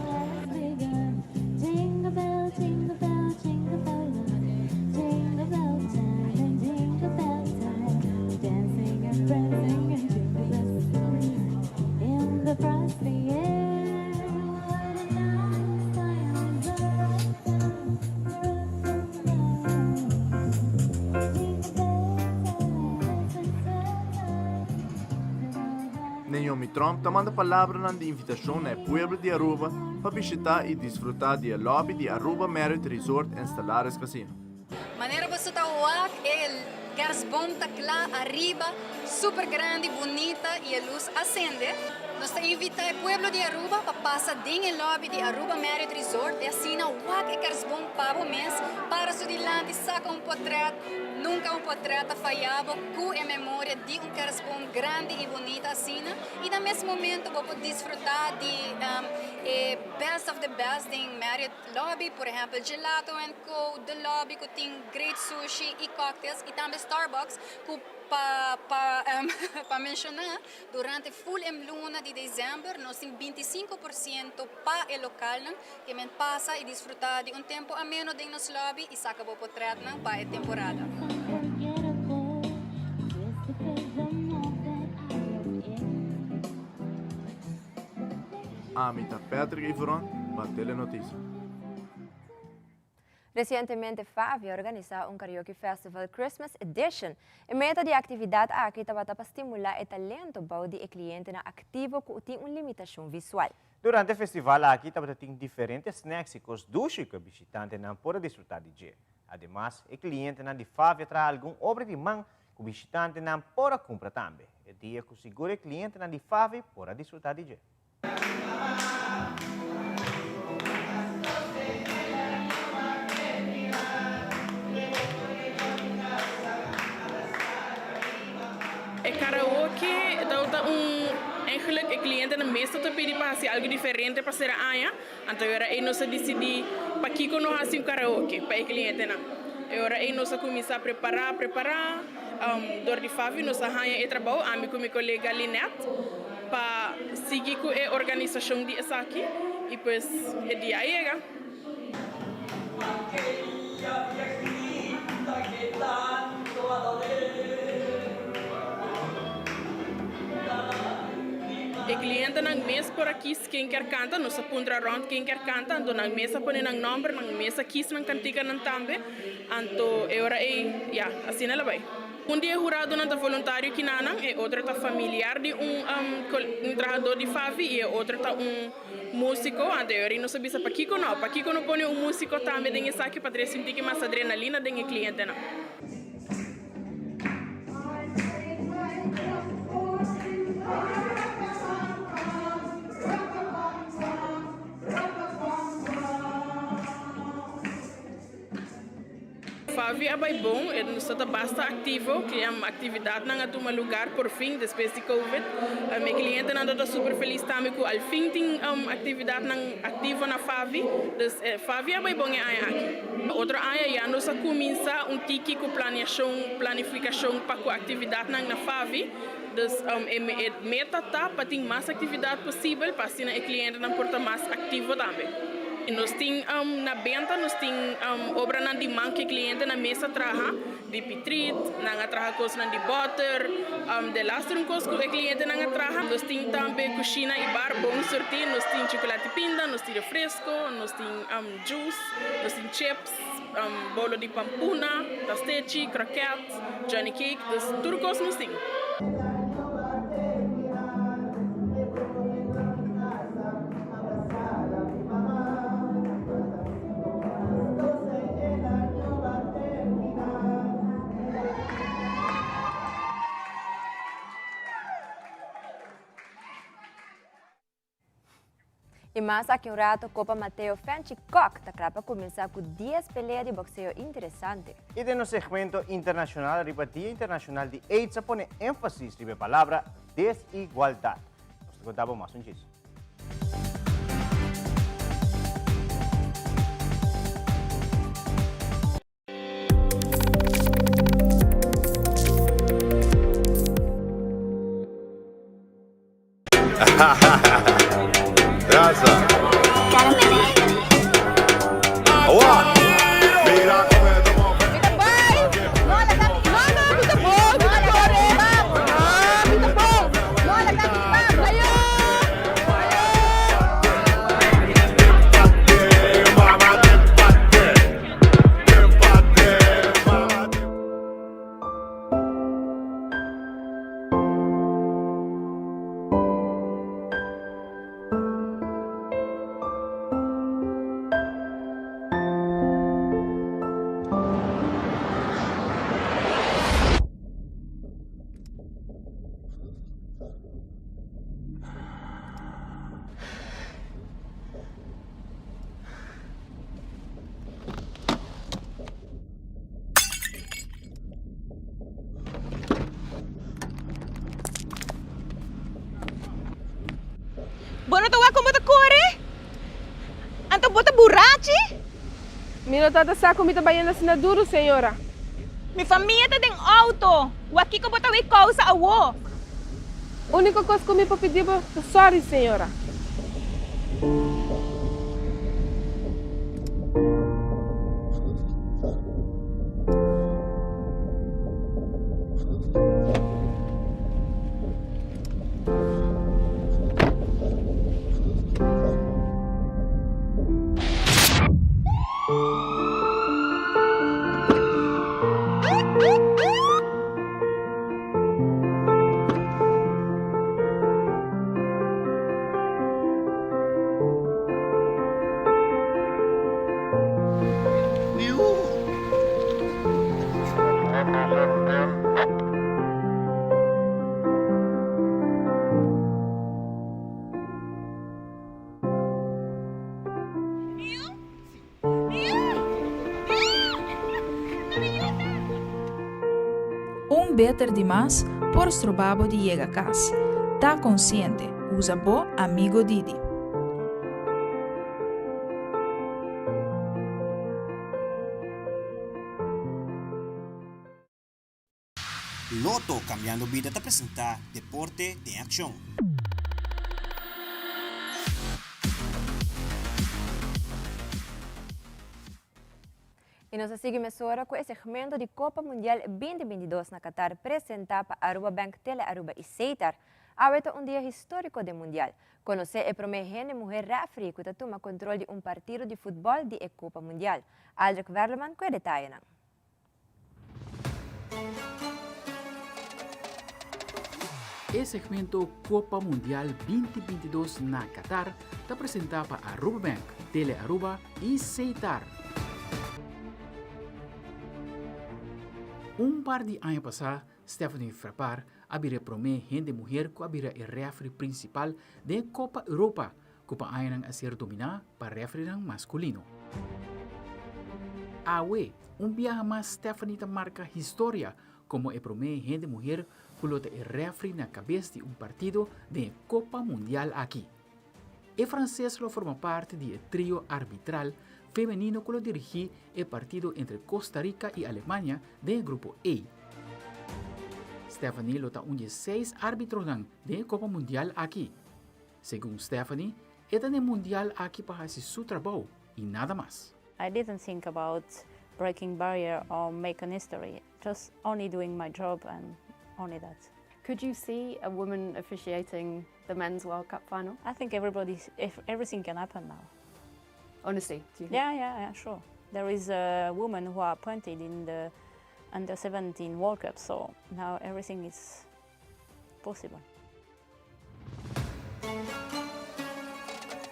Naomi Tromp ta manda palabranan di invitacion na e pueblo di Aruba pa bishita y disfruta di e lobby di Aruba Marriott Resort and Stellaris Casino. Manera boso ta wak e kerstboom ta kla ariba, super grandi, bunita y e luz a sende. Nos ta invita e pueblo di Aruba pa pasa den e lobby di Aruba Marriott Resort y asina wak e kerstboom pa bo mes, para su dilanti, saca un potret, nunca un potret ta faya bo cu e memoria di un kerstboom grandi y bunita asina y na mes momento bo por disfruta di e best of the best den Marriott Lobby, por ehempel Gelato and Co, The Lobby cu tin great sushi y cocktails y tambe Starbucks cu pa pa pa menciona durante full e luna di december nos tin 25% pa e localnan ke men pasa y disfruta di un tempo ameno den nos lobby y saca bo potretnan pa e temporada. Ami ta Patrick Iveron pa Telenoticia. Resientemente Favi a organisá un Karaoke Festival Christmas Edition. E meta di e aktividat aki tabata pa stimulá e talento bou di e klientenan aktivo ku tin un limitashon visual. Durante e festival aki tabata tin diferente snacks i kos dushi ku e bishitantenan por a disfrutá di dje. Ademas, e klientenan di Favi a traha algun obra di man ku bishitantenan por a kumpra tambe. E dia ku sigur e klientenan di Favi por a disfrutá di dje. E karaoke tabata un eigenlijk e klientenan mes ta pidi pa hasi algu diferente pa sera aña. Anto e ora ei nos a disidí pakiko no hasi un karaoke pa e klientenan. E ora ei nos a kuminsá prepará, prepará. Dor di Favi nos a haña e trabou, ami ku mi kolega Lynette, pa sigui ku e organisashon di esaki i pues e dia a yega. E clientenan mes por a kies ken kier canta, nos a puntra rond ken kier canta, anto nan mes a pone nan nomber, nan mes a kies nan canticanan tambe, anto e ora ey, ya, asina el a bay. Un di e huradonan ta voluntario kinanan, e otro ta familiar di un un trahador di Favi y e otro ta un musico, anto e ora ey nos a bisa pakico no, pakico no pone un musico tambe den esaki pa trece un tiki mas adrenalina den e clientenan. Favi a bai bon, e nos ta basta aktivo, aktividatnan a tuma lugar por fin despues di covid. E klientenan ta super felis tambe ku al fin tin aktividatnan aktivo na Favi. Dus Favi a bai bon e aña aki. Otro aña ya nos a kuminsá un tiki ku planiashon, planifikashon pa ku aktividatnan na Favi. Dus e meta ta pa tin mas aktividat posibel pa asina e klientenan por ta mas aktivo tambe. Nos tin na benta nos tin obranan di man ku e klientenan mes a traha, di pitrit, nan a traha kosnan di bòter, delaster un kos ku e klientenan a traha. Nos tin tambe kushina i bar bon surtí, nos tin chukulati pinda, nos tin refresko, nos tin juice, nos tin chips, bolo di pampuna, pastechi, kroket. Johnny cake, dus tur kos nos tin. Y mas aki un rato, Copa Mateo Fenchi Kock ta cla pa cuminsa cu 10 pelea di boxeo interesante. Y den nos segmento internacional riba Dia Internacional di AIDS a pone enfasis riba e palabra desigualdad. Nos ta conta bo mas un djis. Bo no ta wak kon bo ta kore? Anto bo ta burachi? Mi no tabata sa ku mi ta bayendo asina duru, señora. Mi famia ta den outo. Wak kiko bo ta wei kousa awo? Úniko kos ku mi por pidi bo ta sòri, señora. Un beter di mas por stroba bo di yega cas. Ta consciente, usa bo Amigo Didi. Lotto Cambiando Bida ta presenta Deporte den Accion. Y nos a sigui mesora cu e segmento di Copa Mundial 2022 na Qatar presenta pa Aruba Bank, Tele Aruba y Setar. Awe ta un dia historico den Mundial. Conoce e prome hende muher referee cu ta tuma control di un partido di futbol di e Copa Mundial. Aldrich Werleman cu e detayenan. E segmento Copa Mundial 2022 na Qatar ta presenta pa Aruba Bank, Tele Aruba y Seitar. Un par di aña pasá, Stephanie Frappart a bira e promé hende muher ku a bira e rèfri prinsipal den e Kopa Europa, ku pa añanan a ser dominá pa rèfrinan maskulino. Awe, un biaha mas Stephanie ta marka historia komo e promé hende muher ku lo ta e rèfri na kabes di un partido den e Kopa Mundial aki. E franses lo forma parti di e trio arbitral femenino ku lo dirigí e partido entre Costa Rica i Alemania den e grupo A. Stephanie lo ta un di e seis arbitronan den e Kopa Mundial aki. Segun Stephanie, e ta na e mundial aki pa hasi su trabou i nada mas. I didn't think about breaking barrier or make an history, just only doing my job and only that. Could you see a woman officiating the men's World Cup final? I think everybody, if everything can happen now. Honestly, do you think? Yeah, yeah, yeah, sure. There is a woman who are appointed in the under 17 World Cup, so now everything is possible.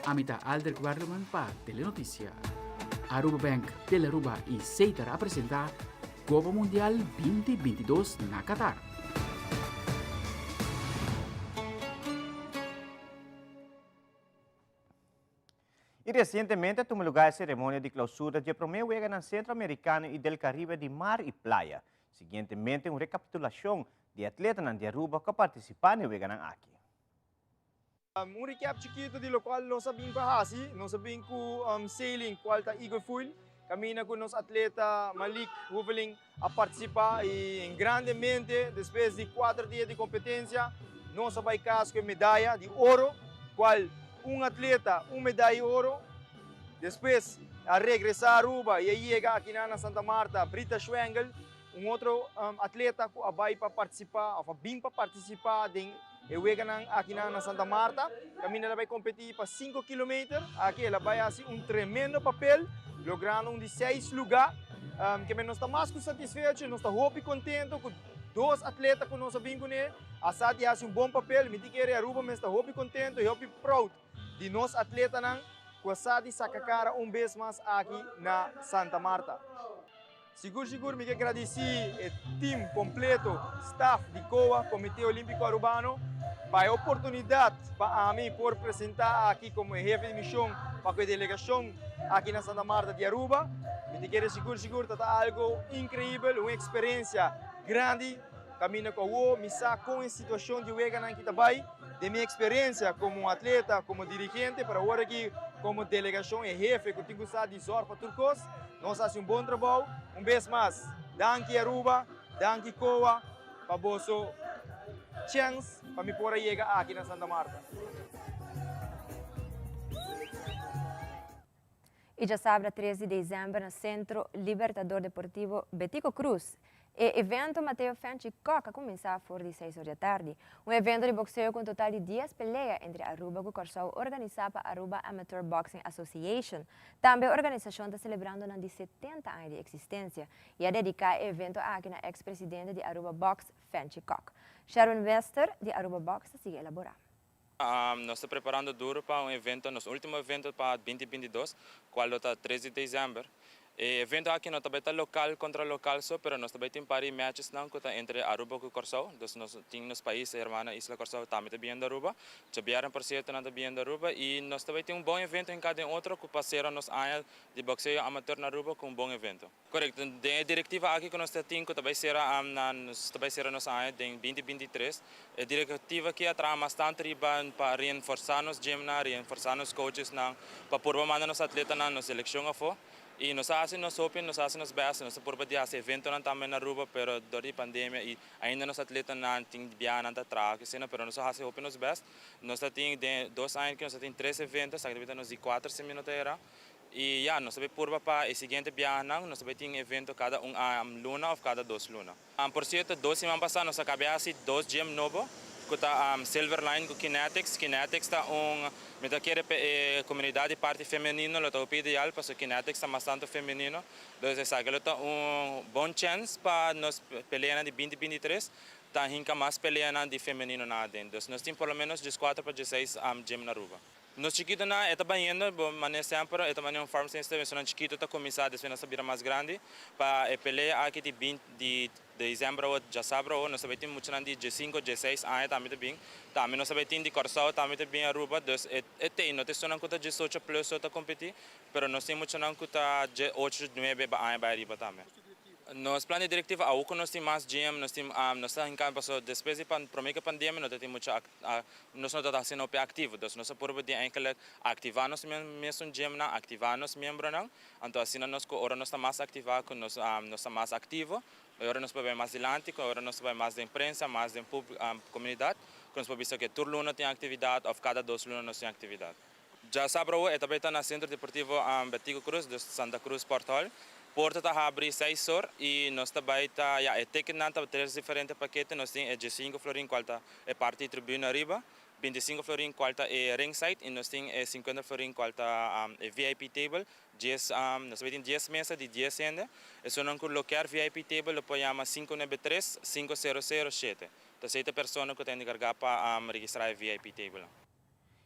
Ami ta Aldrich Werleman pa Telenoticia. Aruba Bank, Telearuba y Setar a presenta Copa Mundial 2022 na Qatar. Y recientemente a tuma lugar e ceremonia di clausura dje prome Weganan Centroamericano y del Caribe di Mar y Playa. Siguientemente un recapitulacion di e atletanan di Aruba cu a participa na e weganan aki. Un recap chikito di locual nos a bin pa haci, nos a bin cu sailing cual ta Eagle Foil, caminda cu nos atleta Malik Hoeveling a participa y grandemente despues di cuater dia di competencia nos a bay cas cu e medaya di oro cual un atleta un medaya di oro. Despues a regresa Aruba y a yega akinan na Santa Marta Brita Schwengel. Un otro atleta ku a bai pa partisipá òf a bin pa partisipá den e weganan akinan na Santa Marta, kaminda el a bai kompetí pa sinku kilometer. Aki el a bai hasi un tremendo papel, logrando un di seis lugá. Keme nos ta mas ku satisfecho, nos ta hopi kontento ku dos atleta ku nos a bin kuné a sa di hasi un bon papel. Mi tin kere Aruba mes ta hopi kontento i hopi proud di nos atletanan ku a sa di saka kara un bes mas aki na Santa Marta. Sigur sigur mi ke gradisí e team kompleto, staf di COA, Komité Olímpiko Arubano, pa e oportunidat pa ami por presentá aki komo e hefe di mishon pa ku e delegashon aki na Santa Marta di Aruba. Mi ta kere sigur sigur ta ta algo inkreibel, un eksperensia grandi kaminda ku awo mi sa kon e situashon di weganan ki ta bai. Den mi eksperensia komo un atleta, komo dirigente, pero awor aki komo delegashon e hefe ku tin ku sa di zòrg pa tur kos. Nos hasi un bon trabou. Un bes mas, danki Aruba, danki COA pa boso chèns pa mi por a yega aki na Santa Marta. Y djasabra tres di december na Centro Libertador Deportivo Betico Croes E evento Mateo Fenchi Kok a kuminsá for di seis or di atardi. Un evento di bokseo ku un total di dies pelea entre Aruba ku Kòrsou organisá pa Aruba Amateur Boxing Association. Tambe e organisashon ta selebrando nan di setenta aña di eksistensia i a dediká e evento aki na eks presidente di Aruba Box, Fenchi Kok. Sherwin Wester di Aruba Box ta sigui elaborá. Nos ta preparando duro pa un evento, nos ultimo evento pa binti binti dos, cual lo ta tres di december. E evento aki no ta bay ta local contra local so, pero nos ta bay tin par di matchesnan cu ta entre Aruba cu Corsou. Dus nos tin nos pais hermana isla Corsou tambe ta biniendo Aruba. Djabièrnè por cierto nan ta biniendo Aruba y nos ta bay tin un bon evento hinca den otro cu pa cera nos aña di boxeo amateur na Aruba cu un bon evento. Korekto. Den e direktiva aki ku nos ta tin ku ta bai sera na nos ta bai sera nos aña den binti binti tres, e direktiva aki a traha mas tantu riba pa reenforsá nos gymnan, reenforsá nos coachesnan, pa purba manda nos atletanan nos selekshon afó. I nos a hasi nos hopi, nos a hasi nos bèst, nos a purba di hasi eventonan tambe na Aruba, pero dor di pandemia i ainda nos atletanan tin biaha nan ta traha asina, pero nos a hasi hopi nos bèst. Nos ta tin den dos aña aki nos ta tin tres evento, esaki ta bita nos di kuater si mi no ta era. Y ya, nos ta bay purba pa e siguiente biahanan, nos ta bay tin evento cada un luna of cada dos luna. Por cierto, dos siman pasa nos a caba haci dos gym nobo, ku ta Silverline ku Kinetics. Kinetics ta un, mi ta kere pa e komunidat di parti femenino lo ta hopi ideal pasobra Kinetics ta mas tantu femenino. Dus esaki lo ta un bon chèns pa nos peleanan di binti 23 ta hinka mas peleanan di femenino nan aden. Dus nos tin por lo menos dieskuater pa diesseis gym na Aruba. Nos chikitonan e ta bayendo, bo manera semper e ta manera un farm system, esunnan chikito ta kuminsá despues nan ta bira mas grandi. Pa e pelea aki di binti di desèmber awo djasabra awo nos ta bai tin muchanan di diesinku, diesseis aña tambe ta bin. Tambe nos ta bai tin di Kòrsou tambe ta bin Aruba, dus e e tei no ta esunnan ku ta diesocho plus so ta kompetí, pero nos tin muchanan ku ta diesocho, nuebe aña bai ariba tambe. Nos plan di direktiva awo ku nos tin mas gym, nos tin nos ta hinká pasobra despues di promé ku e pandemia no ta tin mucha nos no ta hasiendo hopi aktivo, dus nos a purba di enkele aktivá nos mesun gymnan, aktivá nos miembronan, anto asina nos ku ora nos ta mas aktivá ku nos nos ta mas aktivo, e ora nos por bai mas dilanti, ku e ora nos ta bai mas den prensa, mas den komunidat, ku nos por bisa ke tur luna tin aktividat òf kada dos luna nos tin aktividat. Djasabra awo e ta bai ta na Centro Deportivo Betico Croes, dus Santa Cruz Sport Hall. Porta ta habri seis or y nos ta bai ta, ya e ticketnan ta tres diferente pakete, nos tin e diesinco florin cual ta e parti tribuna ariba, binticinco florin cual ta e ringside y nos tin e cincuenta florin cual ta e VIP table, dies, nos ta bai tin dies mesa di dies hende, esunnan cu lo kier VIP table lo por yama cinco nuebe tres, cinco cero cero shete. Ta esey ta e persona cu ta encarga pa registra e VIP tablenan.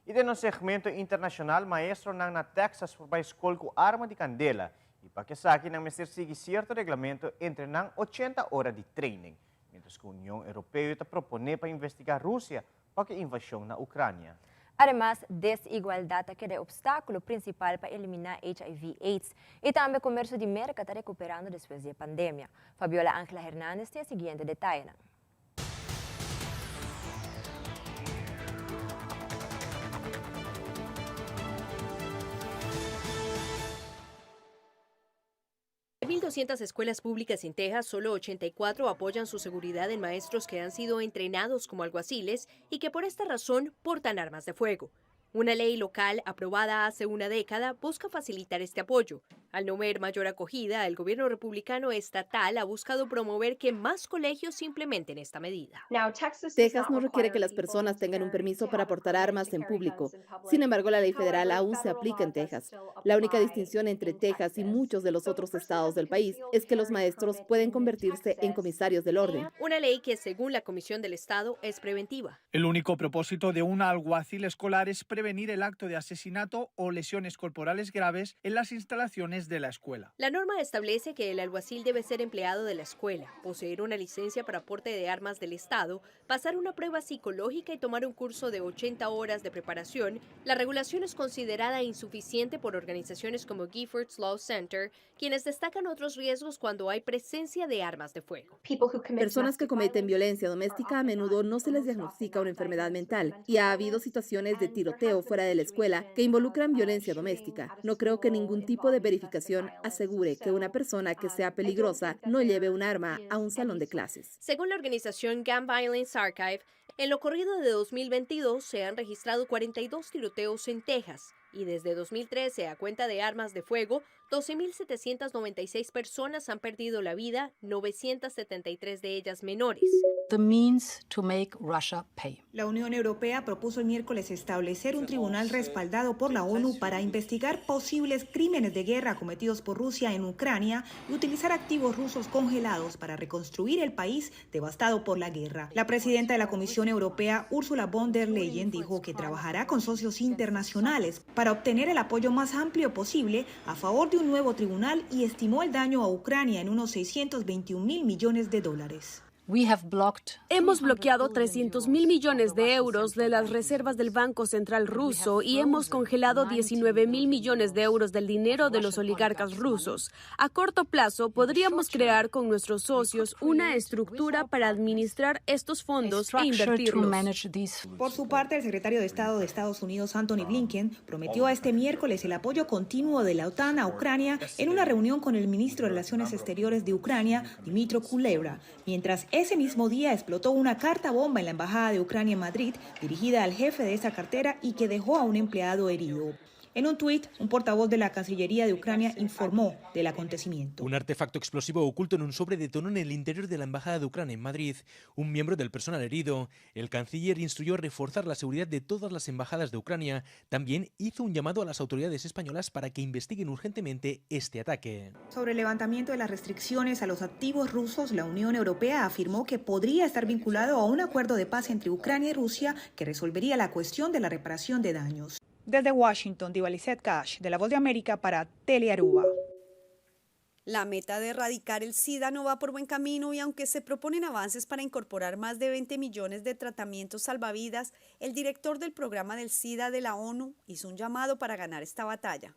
I den nos segmento internashonal maestronan na Texas por bai skol ku arma di kandela i pa kesaki nan mester sigui sierto reglamento entre nan ochenta ora di training, mientras ku Union Europeo ta proponé pa investigá Rusia pa ku e invashon na Ucrania. Ademas, desigualdat ta keda e obstákulo prinsipal pa eliminá HIV aids i tambe komersio di Merka ta rekuperando despues di e pandemia. Fabiola Angela Hernandez tin e siguiente detayenan. De 1.200 escuelas públicas en Texas, solo 84 apoyan su seguridad en maestros que han sido entrenados como alguaciles y que por esta razón portan armas de fuego. Una ley local aprobada hace una década busca facilitar este apoyo. Al no ver mayor acogida, el gobierno republicano estatal ha buscado promover que más colegios implementen esta medida. Texas no requiere que las personas tengan un permiso para portar armas en público. Sin embargo, la ley federal aún se aplica en Texas. La única distinción entre Texas y muchos de los otros estados del país es que los maestros pueden convertirse en comisarios del orden. Una ley que, según la Comisión del Estado, es preventiva. El único propósito de un alguacil escolar es prevenir el acto de asesinato o lesiones corporales graves en las instalaciones de la escuela. La norma establece que el alguacil debe ser empleado de la escuela, poseer una licencia para porte de armas del Estado, pasar una prueba psicológica y tomar un curso de 80 horas de preparación. La regulación es considerada insuficiente por organizaciones como Giffords Law Center, quienes destacan otros riesgos cuando hay presencia de armas de fuego. Personas que cometen violencia doméstica a menudo no se les diagnostica una enfermedad mental y ha habido situaciones de tiroteo fuera de la escuela que involucran violencia doméstica. No creo que ningún tipo de verificación asegure que una persona que sea peligrosa no lleve un arma a un salón de clases. Según la organización Gun Violence Archive, en lo corrido de 2022 se han registrado 42 tiroteos en Texas y desde 2013 a cuenta de armas de fuego, 12.796 personas han perdido la vida, 973 de ellas menores. The means to make Russia pay. La Unión Europea propuso el miércoles establecer un tribunal respaldado por la ONU para investigar posibles crímenes de guerra cometidos por Rusia en Ucrania y utilizar activos rusos congelados para reconstruir el país devastado por la guerra. La presidenta de la Comisión Europea, Ursula von der Leyen, dijo que trabajará con socios internacionales para obtener el apoyo más amplio posible a favor de un nuevo tribunal y estimó el daño a Ucrania en unos 621 mil millones de dólares. Hemos bloqueado 300 mil millones de euros de las reservas del Banco Central ruso y hemos congelado 19 mil millones de euros del dinero de los oligarcas rusos. A corto plazo, podríamos crear con nuestros socios una estructura para administrar estos fondos e invertirlos. Por su parte, el secretario de Estado de Estados Unidos, Antony Blinken, prometió a este miércoles el apoyo continuo de la OTAN a Ucrania en una reunión con el ministro de Relaciones Exteriores de Ucrania, Dmytro Kuleba, mientras ese mismo día explotó una carta bomba en la Embajada de Ucrania en Madrid, dirigida al jefe de esa cartera y que dejó a un empleado herido. En un tuit, un portavoz de la Cancillería de Ucrania informó del acontecimiento. Un artefacto explosivo oculto en un sobre detonó en el interior de la Embajada de Ucrania en Madrid. Un miembro del personal herido. El canciller instruyó reforzar la seguridad de todas las embajadas de Ucrania. También hizo un llamado a las autoridades españolas para que investiguen urgentemente este ataque. Sobre el levantamiento de las restricciones a los activos rusos, la Unión Europea afirmó que podría estar vinculado a un acuerdo de paz entre Ucrania y Rusia que resolvería la cuestión de la reparación de daños. Desde Washington, Diva Lizette Cash, de La Voz de América para Telearuba. La meta de erradicar el SIDA no va por buen camino y aunque se proponen avances para incorporar más de 20 millones de tratamientos salvavidas, el director del programa del SIDA de la ONU hizo un llamado para ganar esta batalla.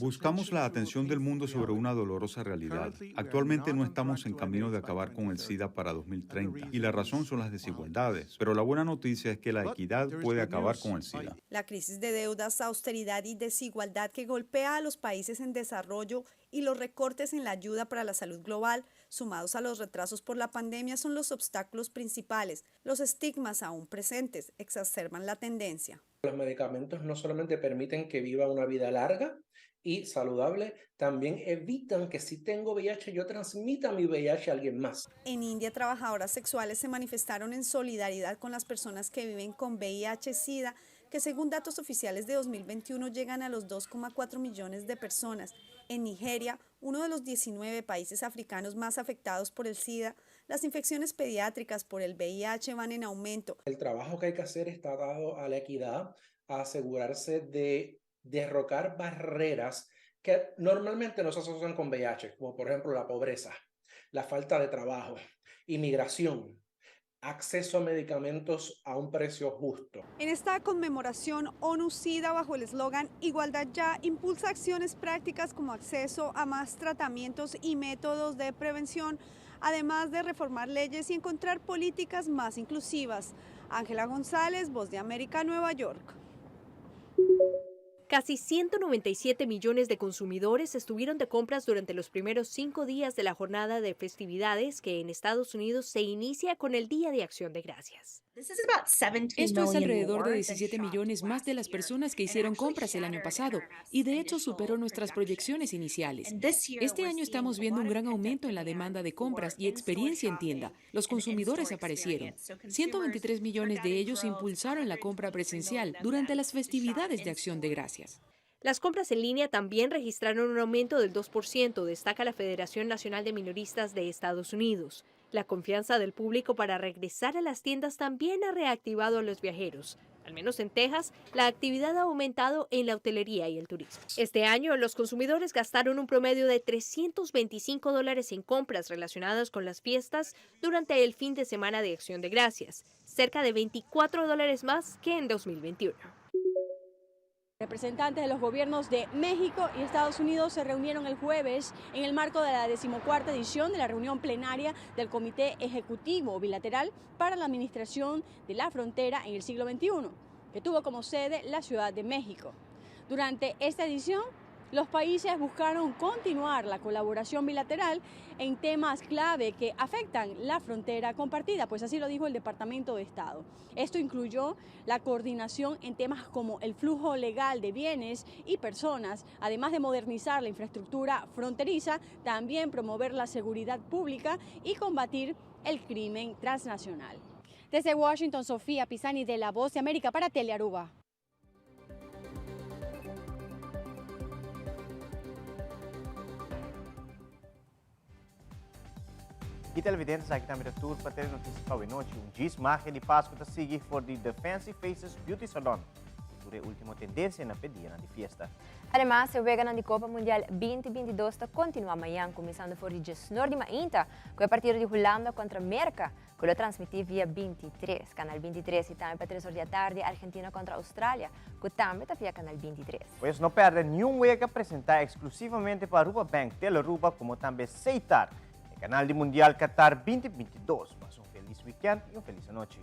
Buscamos la atención del mundo sobre una dolorosa realidad. Actualmente no estamos en camino de acabar con el SIDA para 2030 y la razón son las desigualdades. Pero la buena noticia es que la equidad puede acabar con el SIDA. La crisis de deudas, austeridad y desigualdad que golpea a los países en desarrollo y los recortes en la ayuda para la salud global, sumados a los retrasos por la pandemia, son los obstáculos principales. Los estigmas aún presentes exacerban la tendencia. Los medicamentos no solamente permiten que viva una vida larga y saludable, también evitan que si tengo VIH yo transmita mi VIH a alguien más. En India, trabajadoras sexuales se manifestaron en solidaridad con las personas que viven con VIH-Sida, que según datos oficiales de 2021 llegan a los 2,4 millones de personas. En Nigeria, uno de los 19 países africanos más afectados por el SIDA, las infecciones pediátricas por el VIH van en aumento. El trabajo que hay que hacer está dado a la equidad, a asegurarse de derrocar barreras que normalmente no se asocian con VIH, como por ejemplo la pobreza, la falta de trabajo, inmigración, acceso a medicamentos a un precio justo. En esta conmemoración, ONU-SIDA, bajo el eslogan Igualdad Ya, impulsa acciones prácticas como acceso a más tratamientos y métodos de prevención, además de reformar leyes y encontrar políticas más inclusivas. Ángela González, Voz de América, Nueva York. Casi 197 millones de consumidores estuvieron de compras durante los primeros 5 días de la jornada de festividades que en Estados Unidos se inicia con el Día de Acción de Gracias. Esto es alrededor de 17 millones más de las personas que hicieron compras el año pasado y de hecho superó nuestras proyecciones iniciales. Este año estamos viendo un gran aumento en la demanda de compras y experiencia en tienda. Los consumidores aparecieron. 123 millones de ellos impulsaron la compra presencial durante las festividades de Acción de Gracias. Las compras en línea también registraron un aumento del 2%, destaca la Federación Nacional de Minoristas de Estados Unidos. La confianza del público para regresar a las tiendas también ha reactivado a los viajeros. Al menos en Texas, la actividad ha aumentado en la hotelería y el turismo. Este año, los consumidores gastaron un promedio de trescientos veinticinco dólares en compras relacionadas con las fiestas durante el fin de semana de Acción de Gracias, cerca de 24 dólares más que en 2021. Representantes de los gobiernos de México y Estados Unidos se reunieron el jueves en el marco de la 14ª edición de la reunión plenaria del Comité Ejecutivo Bilateral para la Administración de la Frontera en el siglo veintiuno, que tuvo como sede la Ciudad de México. Durante esta edición, los países buscaron continuar la colaboración bilateral en temas clave que afectan la frontera compartida, pues así lo dijo el Departamento de Estado. Esto incluyó la coordinación en temas como el flujo legal de bienes y personas, además de modernizar la infraestructura fronteriza, también promover la seguridad pública y combatir el crimen transnacional. Desde Washington, Sofía Pisani de La Voz de América para Telearuba. Y televidentes, aki tambe ta tur pa Telenoticias pa nochi. Un djis magia di Pasco ta sigui for di The Fancy Faces Beauty Salon. Tur e ultimo tendencia na p'e dia di fiesta. Ademas, e weganan di Copa Mundial 2022 ta continua mañan, cuminsando for di 19 di mainta, cu e partido di Hulanda contra Merca, cu lo transmiti via 23, Canal 23, y tambe pa 3 or di atardi, Argentina contra Australia, cu tambe ta via Canal 23. Pues no perde ningun wega presenta exclusivamente pa Aruba Bank, Telearuba, como tambe Setar, e canal di Mundial Qatar 2022. Pasa un feliz weekend y un feliz anochi.